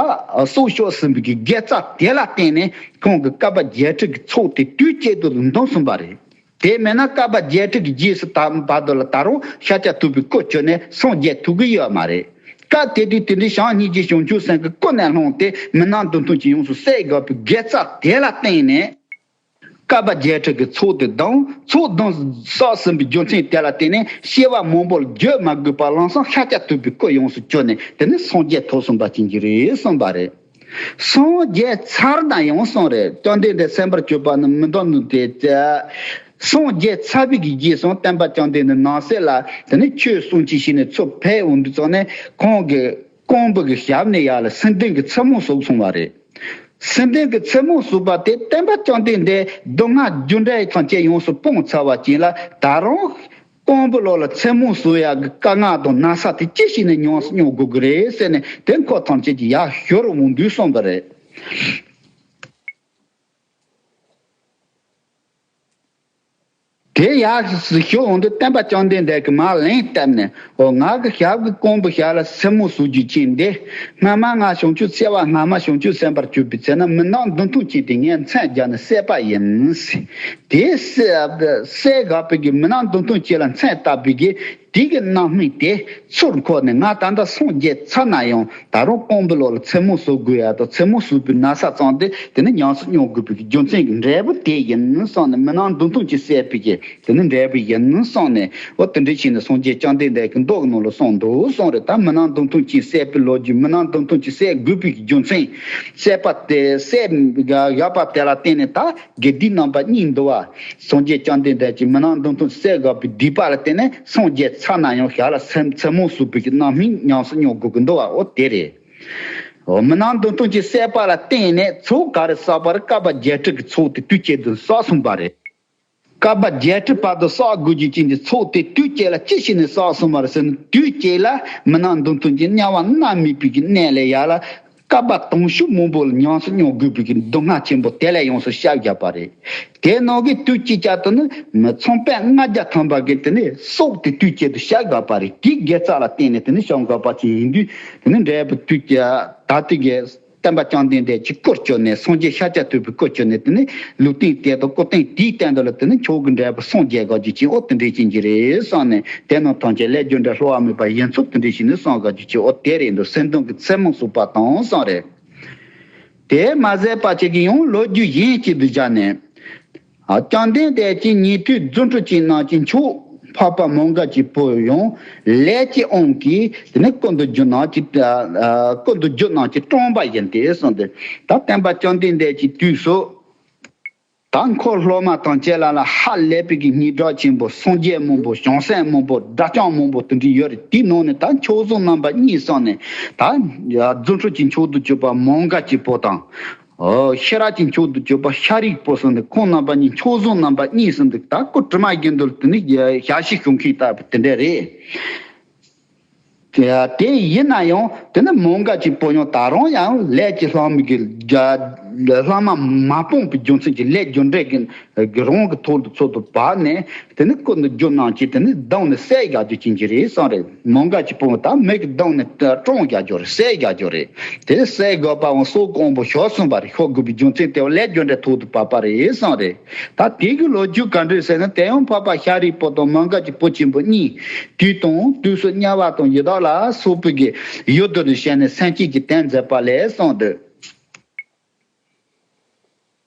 སྲོག་སྐྱོབ་ཟིན་པའི་གི་དགེ་རྩ་དེ་ལ་བརྟེན་ནས། ཁོང་གིས་བསྐལ་པ་བརྒྱད་ཁྲི་གི་ཚོགས་དེ་དུས་གཅིག་ཏུ་འདོན་ཟིན་པ་རེད། དེ་མེད་ན་བསྐལ་པ་བརྒྱད་ཁྲི་གི་རྗེས་སུ་ད་བར་དུ་ལ་ད་རུང་ཤཱཀྱ་ཐུབ་པའི་སྐུ་བྱོན་ནས་སངས་རྒྱས་ཐུབ་ཀྱི་ཡོད་མ་རེད། སྐབས་དེ་དུས་དེ་འདྲའི་བྱམས་སྙིང་རྗེ་བྱང་ཆུབ་སེམས་ཀྱི་ཀུན་ནས་བསླངས་ཏེ་མི་ནག་མདུན་ཐུང་ཅན་ཡོངས་སུ་བསད་དགོས་པའི་དགེ་རྩ་དེ་ལ་བརྟེན་ནས། བསྐལ་པ་བརྒྱད་ཁྲི་གི་ཚོགས་དེ་དང་། ཚོགས་དང་བསགས་ཟིན་པའི་རྒྱུ་མཚན་དེ་ལ་བརྟེན་ནས་སྐྱེ་བ་མང་པོར་འགྱོད་མ་དགོས་པར་ལམ་སང་ཤཱཀྱ་ཐུབ་པའི་སྐུ་ཡོངས་སུ་གྱུར་ནས། དེ་ནས་སངས་རྒྱས་ཐོབ་ཟིན་པ་ཅན་གྱི་རེད་གསུངས་པ་རེད། སངས་རྒྱས་ཚར་ན་ཡང་གསུངས་རེད། བཅོམ་ལྡན་འདས་སེམས་པར་གྱུར་པ་ནི་མི་འདོར་ནོ་དེ། སངས་རྒྱས་ཚར་བའི་གི་རྗེས་སུ་སྟོན་པ་བཅོམ་ལྡན་འདས་ནང་གསེས་ལ་དེ་ནས་ཆོས་གསུང་ཆོས་བྱས་ནས་ཚུར་ཕེབས་འོང་དུས་ཙམ་ནས། ཁོང་གི་རྐང་པའི་གི་ཞབས་ནས་ཡར་ལ་སེང་ལྡེང་གི་མཚན་མོ་ཟུག་སོང་བ་རེད། སེང་ལྡེང་གི་མཚན་མོ་ཟུག་པ་དེ་སྟོན་པ་བཅོམ་ལྡན་འདས་སྡུག་བསྔལ་རྒྱུ་འབྲས་ཐམས་ཅད་ཡོངས་སུ་སྤངས་ཚར་བ་ཅན་ལ། ད་རུང་རྐང་པའི་ལོགས་ལ་མཚན་མོ་ཟུག་ཡག་གི་དཀའ་ངལ་དང་ན་ཚ་དེ་ཅི་ཞིག་ནས་མྱོང་མྱོང་དགོས་ཀྱི་རེད་ཟེར་ནས། དེ་འཁོར་ཐམས་ཅད་ཀྱིས་ཡར་ཞུ་རུ་འོང་དུས་གསུངས་པ་རེད། དེ་ཡར་ཞུ་འོང་དུས་སྟོན་པ་བཅོམ་ལྡན་འདས་ཀྱིས་མར་ལན་བཏབ་ནས། འོ། ང་གི་ཞབས་ཀྱི་རྐང་པའི་ཞབས་ལ་མཚན་མོ་ཟུག་རྒྱུ་ཅན་འདི། སྔ་མ་ང་བྱང་ཆུབ་སེམས་དཔའ་སྔ་མ་བྱང་ཆུབ་སེམས་དཔར་གྱུར་པའི་ཚེ་ན། མི་ནག་མདུན་ཐུང་ཅན་དེ་ངས་མཚན་སྦྱར་ནས་བསད་པ་ཡིན། དེ་བསད་བསད་དགོས་པའི་གི་མི་ནག་མདུན་ཐུང་ཅན་ལ་མཚན་བཏགས་པའི་གི་དེ་གི་རྣམ་སྨིན་དེ་ཚུར་འཁོར་ནས། ང་ད་ལྟ་སངས་རྒྱས་ཚར་ན་ཡང་ད་རུང་རྐང་པའི་ལོགས་ལ་མཚན་མོ་ཟུག་དགོས་ཡག་དང་། མཚན་མོ་ཟུག་པའི་ན་ཚ་ཙམ་དེ་དེ་ནི་ཉམས་སུ་མྱོང་དགོས་པའི་རྒྱུ་མཚན་གྱི་འབྲས་བུ་དེ་ཡིན་གསུངས་ནས། མི་ནག་མདུན་ཐུང་ཅན་བསད་པའི་གི་དེ་ནི་འབྲས་བུ་ཡིན་གསུངས་ནས། འོ། དེ་འདྲ་བྱས་ནས་སངས་རྒྱས་བཅོམ་ལྡན་འདས་ཀྱི་མདོ་གི་ནང་ལ་གསུངས་འདུག་གསུངས་རེད། ད་མི་ནག་མདུན་ཐུང་ཅན་བསད་པའི་ལོ་རྒྱུས། མི་ནག་མདུན་ཐུང་ཅན་བསད་དགོས་པའི་རྒྱུ་མཚན། བསད་པ་དེ་བསད་བཞག་པ་དེ་ལ་བརྟེན་ནས་ད། དགེ་སྡིག་རྣམ་པ་གཉིས་འདུལ་བ། སངས་རྒྱས་བཅོམ་ལྡན་འདས་ཀྱིས་མི་ནག་མདུན་ཐུང་བསད་དགོས་པའི་སྡིག་པ་ལ་བརྟེན་ནས་སངས་རྒྱས་ཚར་ན་ཡང་ཞབས་ལ་མཚན་མཚན་མོ་ཟུག་པའི་གི་རྣམ་སྨིན་ཉམས་སུ་མྱོང་དགོས་ཀྱི་འདུལ་བ། འོ། དེ་རེད། འོ། མི་ནག་མདུན་ཐུང་ཅན་བསད་པ་ལ་བརྟེན་ནས་ཚོགས་ག་རེ་བསགས་པ་རེད། བསྐལ་པ་བརྒྱད་ཁྲི་གི་ཚོགས་དེ་དུས་གཅིག་ཏུ་བསགས་སོང་བ་རེད། བསྐལ་པ་བརྒྱད་ཁྲི་བར་དུ་བསགས་དགོས་རྒྱུ་ཅན་གྱི་ཚོགས་དེ་དུས་གཅིག་ལ་ཅི་བྱས་ནས་བསགས་སོང་བ་རེད་ཟེར་ན། དུས་གཅིག་ལ་མི་ནག་མདུན་ཐུང་ཅན་དམྱལ་བ་མནར་མེད་པའི་གི་གནས་ལ་ཡར་ལ། བསྐལ་པ་དུང་ཕྱུར་མང་པོ་ལ་ཉམས་སུ་མྱོང་དགོས་པའི་གི་སྡུག་བསྔལ་ཆེན་པོ་དེ་ལ་ཡོངས་སུ་བཤགས་བཞག་པ་རེད། དེ་ནང་གི་དུས་གཅིག་ཅར་དུ་ནི་མི་ཚོང་དཔོན་ལྔ་བརྒྱ་ཐམ་པ་གི་དེ་ནི་སྲོག་དེ་དུས་གཅིག་ཏུ་བཤགས་བཞག་པ་རེད། དེའི་དགེ་རྩ་ལ་བརྟེན་ནས་དེ་ནི་བྱུང་བཞག་པ་ཅིག་ཡིན་དུས། དེ་ནི་འབྲས་བུ་དུས་གཅིག་ད་ལྟའི་གི་སྟོན་པ་བཅོམ་ལྡན་འདས་ཀྱི་སྐུར་གྱུར་ནས། སངས་རྒྱས་ཤཱཀྱ་ཐུབ་པའི་སྐུར་གྱུར་ནས། དེ་ནི་ལུས་རྟེན་དེ་དང་སྐུ་རྟེན་དེའི་སྟེང་དུ་ལ་དེ་ནི་མཆོག་གི་འབྲས་བུ་སངས་རྒྱས་དགོས་རྒྱུ་ཅན། འོ། དེ་འདྲ་ཅན་གྱི་རེད་གསུངས་ནས། དེ་རྣམས་ཐམས་ཅད་ལས་རྒྱུ་འབྲས་བསླུ་བ་མེད་པ་ཡིན་ཚུལ་དེ་འདྲ་ཞིག་ནི་གསུངས་དགོས་རྒྱུ་ཅན། འོ། དེ་རེད་འདུག་སེང་ལྡེང་གི་མཚན་མོ་ཟུག་པ་དང་གསུངས་རེད། དེ་མ་ཟད་པ་ཅིག་གིས་ཡང་ལོ་རྒྱུས་གཞན་ཅིག་ཏུ་སྦྱར་ནས། བཅོམ་ལྡན་འདས་ཀྱིས་ཉན་ཐོས་རྫུ་འཕྲུལ་ཅན་རྣམས་ཀྱི་མཆོག་འཕགས་པ་མོའུ་འགལ་གྱི་བུ་ཡང་ལས་ཀྱི་དབང་གིས་དེ་ནས་ཀུན་ཏུ་རྒྱུ་རྣམས་ཀྱི་ཀུན་ཏུ་རྒྱུ་རྣམས་ཀྱིས་བཀྲོངས་པ་ཡིན་ཏེ་གསུངས་ཏེ། ད་སྟོན་པ་བཅོམ་ལྡན་འདས་ཀྱི་དུས་སུ། ད་འཁོར་སློབ་མ་དང་བཅས་ལ་ལ་ཧ་ལས་པའི་གི་སྙན་གྲགས་ཆེན་པོ། སངས་རྒྱས་མང་པོ། བྱང་སེམས་མང་པོ། དགྲ་བཅོམ་མང་པོ་དེ་འདྲ་ཡོད་རེད། དེའི་ནང་ནས་ད་མཆོག་ཟུང་རྣམ་པ་གཉིས་གསུངས་ནས། ད་རྫུ་འཕྲུལ་གྱི་མཆོག་ཏུ་གྱུར་པ་མོའུ་འགལ་གྱི་བུ་དང་། ཨོ། ཤེས་རབ་ཀྱི་མཆོག་ཏུ་གྱུར་པ་ཤཱ་རིའི་བུ་གསུངས་ནས། ཁོང་རྣམ་པ་གཉིས་མཆོག་ཟུང་རྣམ་པ་གཉིས་གསུངས་འདུག་ད་སྐུ་དྲི་མ་དགེ་འདུན་དེ་ནི་ཞལ་བཞེས་ཞུ་མཁན་ལྟ་བུ་དེ་འདྲ་རེད། དེ་དེ་ཡིན་ན་ཡང་དེ་ནི་མོའུ་འགལ་གྱི་བུ་ཡང་ད་རུང་ཡང་ལས་ཀྱི་ལྷག་མ་གི་རྒྱ་ལྷག་མ་མ་སྤངས་པའི་རྒྱུ་མཚན་གྱིས། ལས་རྒྱུ་འབྲས་ཀྱི་རང་གི་ཐོག་ཏུ་ཚོད་དུ་བབས་ནས། དེ་ནི་ཀུན་ཏུ་རྒྱུ་རྣམས་ཀྱིས་དེ་ནི་བརྡུངས་ནས་བསད་རྒྱག་རྒྱུ་ཅན་གྱི་རེད་གསུངས་རེད། མོའུ་འགལ་གྱི་བུ་ད་མི་གིས་བརྡུངས་ནས་བཀྲོངས་རྒྱག་རྒྱུ་རེད། བསད་རྒྱག་རྒྱུ་རེད། དེ་བསད་དགོས་པའང་སྲོག་དཀོན་པོ་ཤོར་སོང་བ་རེད། ཤོར་དགོས་པའི་རྒྱུ་མཚན་དེ་བ་ལས་རྒྱུ་འབྲས་ཐོག་ཏུ་བབས་པ་རེད་གསུངས་རེད། ད་དེ་གི་ལོ་རྒྱུས་ག་འདྲ་ཟེར་ན། དེ་ཡང་འཕགས་པ་ཤཱ་རིའི་བུ་དང་མོའུ་འགལ་གྱི་བུ་ཆེན་པོ་གཉིས། དུས་དང་དུས་སུ་དམྱལ་བ་དང་ཡི་དྭགས་ལ་སོགས་པའི་གི་ཡུལ་དུ་ནི་བྱས་ནས་སེམས་ཅན་གྱི་དོན་མཛད་པ་ལས་གསུངས་འདུག་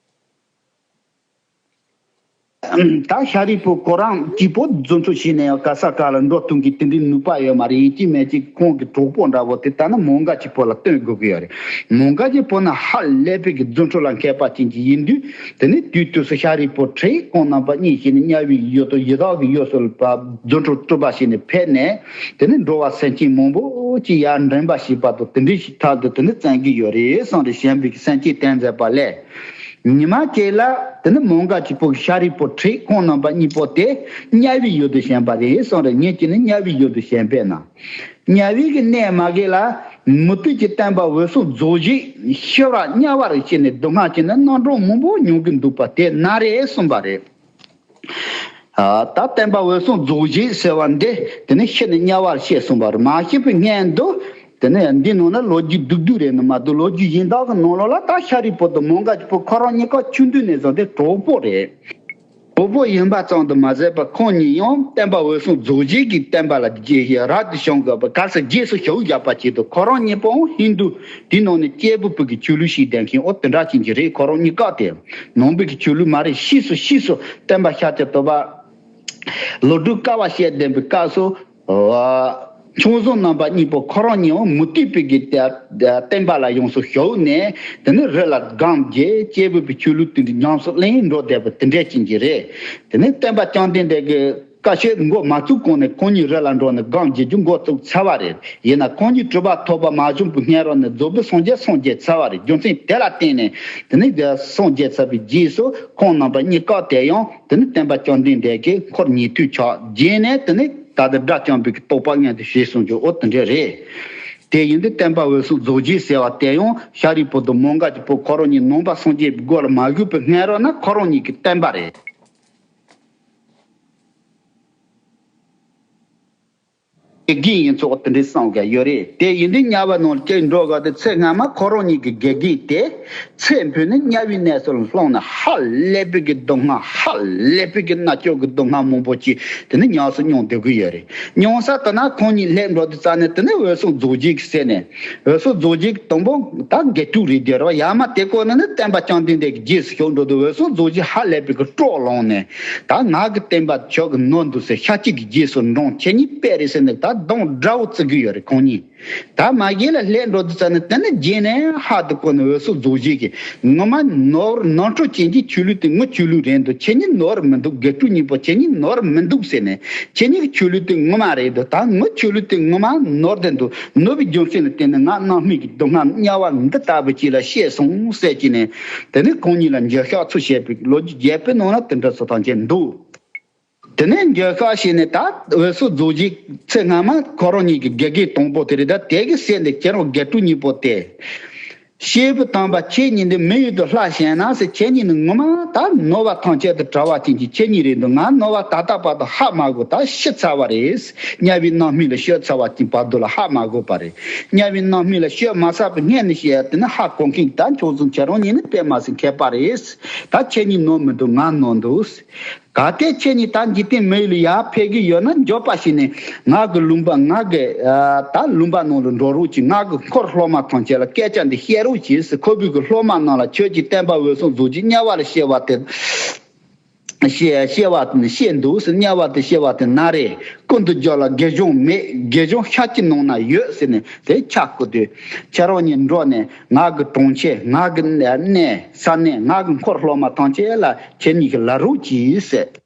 ད་ཤཱ་རིའི་བུ་ཁོ་རང་གཅིག་པོ་རྫུ་འཕྲུལ་བྱས་ནས་ཡང་ག་ས་ག་ལ་འགྲོ་ཐུབ་མཁན་དེ་འདྲའི་ནུས་པ་ཡོད་མ་རེད། ཡིན་གཅིག་མིན་གཅིག་ཁོང་གི་གྲོགས་པོ་འདྲ་བོ་དེ་ལྟ་ན་མོའུ་འགལ་གྱི་བུ་ལ་བསྟེན་དགོས་ཀྱི་ཡོད་རེད། མོའུ་འགལ་གྱི་བུ་ན་ཧ་ལས་པའི་གི་རྫུ་འཕྲུལ་ལ་མཁས་པ་ཅན་གྱི་ཡིན་དུས། དེ་ནི་དུས་དུས་སུ་ཤཱ་རིའི་བུ་ཁྲིད་ཁོང་རྣམ་པ་གཉིས་ཀྱིས་ནི་དམྱལ་བའི་ཡུལ་དུ་ཡི་དྭགས་ཀྱི་ཡུལ་སུ་ལ་རྫུ་འཕྲུལ་སྤྲུལ་པ་བྱས་ནས་ཕེབས་ནས། དེ་ནི་འགྲོ་བ་སེམས་ཅན་མང་པོ་ཅིག་ཡར་འདྲེན་པ་བྱས་པ་དང་། དེ་འདྲའི་ཞིག་ཐབས་དེ་དེ་ནི་བཙན་གྱི་ཡོད་རེད་གསུངས་རེད། གཞན་པའི་སེམས་ཅན་དོན་མཛད་པ་ལས། ཉི་མ་གཅིག་ལ་དེ་ནི་མོའུ་འགལ་གྱི་བུ་ཤཱ་རིའི་བུ་ཁྲིད་ཁོང་རྣམ་པ་གཉིས་པོ་དེ་དམྱལ་བའི་ཡུལ་དུ་བྱོན་པ་རེད་གསུངས་རེད། ཉིན་གཅིག་ནི་དམྱལ་བའི་ཡུལ་དུ་བྱོན་པས་ན། དམྱལ་བའི་གི་གནས་མ་གི་ལ་མུ་སྟེགས་ཀྱི་སྟོན་པ་འོད་སྲུང་རྫོགས་བྱེད་ཤི་བར་དམྱལ་བར་སྐྱེས་ནས་སྡུག་བསྔལ་སྐྱེས་ནས་རྣམ་གྲངས་མང་པོ་མྱོང་གི་འདུག་པ་དེ་ན་རེ་གསུངས་པ་རེད། ཨ། ད་སྟོན་པ་འོད་སྲུང་རྫོགས་བྱེད་ཟེར་བ་འདི་དེ་ནི་ཤི་ནས་དམྱལ་བར་སྐྱེས་གསུངས་པ་རེད། མ་སྐྱེས་པའི་སྔོན་དུ་དེ་ནི་འདི་ནང་ན་ལོ་རྒྱུས་སྡུག་སྡུག་རེད་ནི་མ་གཏོགས། ལོ་རྒྱུས་གཞན་དག་གི་ནང་ལོགས་ལ་ད་ཤཱ་རིའི་བུ་དང་མོའུ་འགལ་གྱི་བུ་ཁོ་རང་གཉིས་ཀ་ཆུང་དུས་ནས་བཟུང་སྟེ་གྲོགས་པོ་རེད། གྲོགས་པོ་ཡིན་པ་ཙམ་དུ་མ་ཟད་པར་ཁོང་གཉིས་ཡང་སྟོན་པ་འོད་སྲུང་རྫོགས་བྱེད་ཀྱི་བསྟན་པ་ལ་རྗེས་རབ་ཏུ་བྱུང་དགོས་པ། གལ་སྲིད་རྗེས་སུ་ཞུགས་བཞག་པ་ཅིག་ཏུ་ཁོ་རང་གཉིས་པོ་ཧིན་དུ་དེའི་ནང་ནས་སྐྱེས་བུ་ཕྲུག་གི་ཆོས་ལུགས་ཤིག་ལྡན་མཁན་འོ་དེ་འདྲ་ཅན་གྱི་རེད། ཁོ་རང་གཉིས་ཀ་དེ་ནང་པའི་གི་ཆོས་ལུགས་མ་རེད། ཕྱིས་སུ་ཕྱིས་སུ་སྟོན་པ་ཤཱཀྱ་ཐུབ་པ་ལོ་དྲུག་དཀའ་བ་སྤྱད་བསྡད་པའི་སྐབས་སུ། ཨ། མཆོག་ཟུང་རྣམ་པ་གཉིས་པོ་ཁོ་རང་གཉིས་མུ་སྟེགས་པའི་གི་བསྟན་པ་ལ་ཡོངས་སུ་ཞུགས་ནས། དེ་ནས་རི་ལ་སྒོམ་བྱས། སྐྱེས་བུ་ཕྲུག་གི་ཆོས་ལུགས་དེ་འདྲ་ཉམས་སུ་ལེན་འགྲོ་བསྡད་པ་དེ་འདྲ་ཅན་གྱི་རེད། དེ་ནས་སྟོན་པ་བཅོམ་ལྡན་འདས་ཀྱི་བཀའ་ཆོས་འགོ་མ་བཙུགས་གོང་ནས་ཁོང་གཉིས་རི་ལ་འགྲོ་ནས་སྒོམ་བྱེད་རྒྱུ་འགོ་བཙུགས་ཚར་བ་རེད། ཡིན་ན་ཁོང་གཉིས་གྲུབ་པ་ཐོབ་པ་མ་བྱུང་བའི་སྔོན་རོལ་ནས་རྫོགས་པའི་སངས་རྒྱས་སངས་རྒྱས་ཚར་བ་རེད། རྒྱུ་མཚན་དེ་ལ་བརྟེན་ནས་དེ་ནས་སངས་རྒྱས་ཚར་བའི་རྗེས་སུ་ཁོང་རྣམ་པ་གཉིས་ཀ་དེ་ཡང་དེ་ནི་སྟོན་པ་བཅོམ་ལྡན་འདས་ཀྱི་འཁོར་ཉན་ཐོས་ཆགས་རྗེས་ནས་དེ་ནི་ད་ལྟ་དགྲ་བཅོམ་པའི་རྟོགས་པ་མངོན་དུ་བྱས་སོང་རྒྱུ་འོ་དེ་འདྲ་རེད། དེ་ཡིན་དུས་སྟོན་པ་འོད་སྲུང་རྫོགས་བྱེད་ཟེར་བ་དེ་ཡང་ཤཱ་རིའི་བུ་དང་མོའུ་འགལ་གྱི་བུ་ཁོ་རང་གཉིས་ནང་པ་སངས་རྒྱས་པའི་སྒོ་ལ་མ་ཞུགས་པའི་སྔོན་རོལ་ན་ཁོ་རང་གཉིས་ཀྱི་བསྟན་པ་རེད། དགེ་རྒན་ཡིན་ཚོགས་དེ་འདྲའི་གསུང་གི་ཡོད་རེད། དེ་ཡིན་དུས་དམྱལ་བ་ནང་སྐྱེས་འགྲོ་ག་དེ་ཚེ་སྔ་མ་ཁོ་རང་གཉིས་ཀྱི་དགེ་རྒན་དེ་ཚེ་འཕོས་ནས་དམྱལ་བའི་གནས་སུ་ལྷུང་ནས་ཧ་ལས་པའི་གི་སྡུག་བསྔལ། ཧ་ལས་པའི་གི་མནར་གཅོད་ཀྱི་སྡུག་བསྔལ་མང་པོ་ཅིག་དེ་ནི་ཉམས་སུ་མྱོང་བསྡད་ཀྱི་ཡོད་རེད། མྱོང་ས་དེ་ན་ཁོང་གཉིས་སླེབས་འགྲོ་དུས་ཙ་ནས་དེ་ནི་འོད་སྲུང་རྫོགས་བྱེད་ཀྱི་ཟེར་ནས། འོད་སྲུང་རྫོགས་བྱེད་ཀྱི་དང་པོ་ད་དགེ་ཕྲུག་རེད་དེ་རོ། ཡ་མ་དེ་ཀོ་ནི་ནི་སྟོན་པ་བཅོམ་ལྡན་འདས་ཀྱི་རྗེས་སུ་ཞུགས་འགྲོ་དུས་འོད་སྲུང་རྫོགས་བྱེད་ཧ་ལས་པའི་གི་སྤྲོ་ལངས་ནས། ད་ང་གི་བསྟན་པ་ཁྱོད་ཀྱིས་ནོར་འདུག་ཟེར། ཤཱཀྱ་གི་རྗེས་སུ་འབྲངས། ཁྱེད་གཉིས་དཔེ་རེད་ཟེར་ནས་ད་སྡོམ་འདྲ་བོ་བརྩི་གི་ཡོད་རེད་ཁོང་གཉིས། ད་མ་གཞི་ལ་སླེབས་འགྲོ་དུས་ཙ་ནས་དེ་ནི་རྗེས་ནས་ཧ་དུ་གོ་ནས་འོད་སྲུང་རྫོགས་བྱེད་ཀྱིས་ངོ་མ་ནོར་ནོར་འཁྲུལ་ཅན་གྱི་ཆོས་ལུགས་དེ་ངའི་ཆོས་ལུགས་རེད་འདུག་ཁྱེད་གཉིས་ནོར་མི་འདུག་དགེ་ཕྲུག་གཉིས་པོ་ཁྱེད་གཉིས་ནོར་མི་འདུག་ཟེར་ནས། ཁྱེད་གཉིས་ཀྱི་ཆོས་ལུགས་དེ་ངོ་མ་རེད་འདུག་ད་ངའི་ཆོས་ལུགས་དེ་ངོ་མ་ནོར་བསྡད་འདུག་ནོར་བའི་རྒྱུ་མཚན་ལ་བརྟེན་ནས་ང་གནམ་སྨིན་གྱི་སྡུག་བསྔལ་དམྱལ་བ་འདི་ལྟ་བུ་ཅིག་ལ་སྐྱེས་སོང་ཟེར་གྱིས་ནས། དེ་ནས་ཁོང་གཉིས་ལ་འགྱོད་བཤགས་ཚུལ་བཤད་པའི་ལོ་རྒྱུས་རྒྱས་པའི་ནང་ན་དེ་འདྲ་སོགས་ཐམས་ཅད་འདུག་དེ་ནས་འགྱོད་བཤགས་བྱས་ནས་ད་འོད་སྲུང་རྫོགས་བྱེད་ཚེ་སྔ་མ་ཁོ་རང་གཉིས་ཀྱི་དགེ་རྒན་དང་པོ་དེ་རེད། ད་དེ་གི་སྲས་འདི་ཁྱེད་རང་དགེ་ཕྲུག་གཉིས་པོ་དེ། སྐྱེས་བུ་དམ་པ་ཁྱེད་གཉིས་འདི་མི་ཡུལ་དུ་ལྷ་བྱོན་ན་ཟེར། ཁྱེད་གཉིས་ནི་ངོ་མ་ད་ནོར་བ་ཐམས་ཅད་དུ་བྲལ་བ་ཅན་གྱི་ཁྱེད་གཉིས་རེད་འདུག་ང་ནོར་བ་ད་ལྟ་བར་དུ་ཧ་མ་གོ། ད་ཤི་ཚར་བ་རེད། དམྱལ་བའི་རྣམ་སྨིན་ལ་སྐྱོད་ཚར་བ་ཅན་བར་དུ་ལ་ཧ་མ་གོ་བ་རེད། དམྱལ་བའི་རྣམ་སྨིན་ལ་སྐྱོད་མ་ཚར་བའི་སྔོན་ནས་བཤད་དེ་ནི་ཧ་གོ་མཁན་ད་མཆོག་ཟུང་ཁྱེད་རང་གཉིས་ནི་དཔེ་མ་སྲིད་མཁས་པ་རེད། ད་ཁྱེད་གཉིས་ནོར་མི་འདུག་ང་ནོར་འདུག་གལ་ཏེ་ཁྱེད་གཉིས་ད་འཇིག་རྟེན་མི་ཡུལ་ལ་ཡར་ཕེབས་ཀྱི་ཡོད་ན། མགྱོགས་པ་ཞིག་ནས་ང་གི་ལུང་པ། ང་གི་ཨ་ད་ལུང་པ་ནང་ལ་འགྲོ་རོགས་གྱིས། ང་གི་འཁོར་སློབ་མ་ཐམས་ཅད་ལ་སྐད་ཆ་འདི་བཤད་རོགས་གྱིས་ཟེར། ཁོ་བོས་གི་སློབ་མ་རྣམས་ལ་ཁྱོད་ཀྱིས་སྟོན་པ་འོད་སྲུང་རྫོགས་བྱེད་དམྱལ་བ་ལ་སྐྱེ་བ་དེ། བཤད་བཤད་པ་དེ་ནི་བཤད་འདུག་ཟེར། དམྱལ་བ་དེ་བཤད་པ་དེ་ན་རེ། ཀུན་ཏུ་རྒྱུ་ལ་དགེ་སྦྱོང་མེད། དགེ་སྦྱོང་ཤཱཀྱའི་ནང་ན་ཡོད་ཟེར་ནས་དེ་ཆ་བསྐུལ་དུས། ཁྱེད་རང་གཉིས་འགྲོ་ནས་ང་གི་གྲོང་ཁྱེར། ང་གི་གནས་ས་གནས། ང་གི་འཁོར་སློབ་མ་ཐམས་ཅད་ལ་ཁྱེད་གཉིས་ཀྱིས་ལ་རོགས་གྱིས་ཟེར།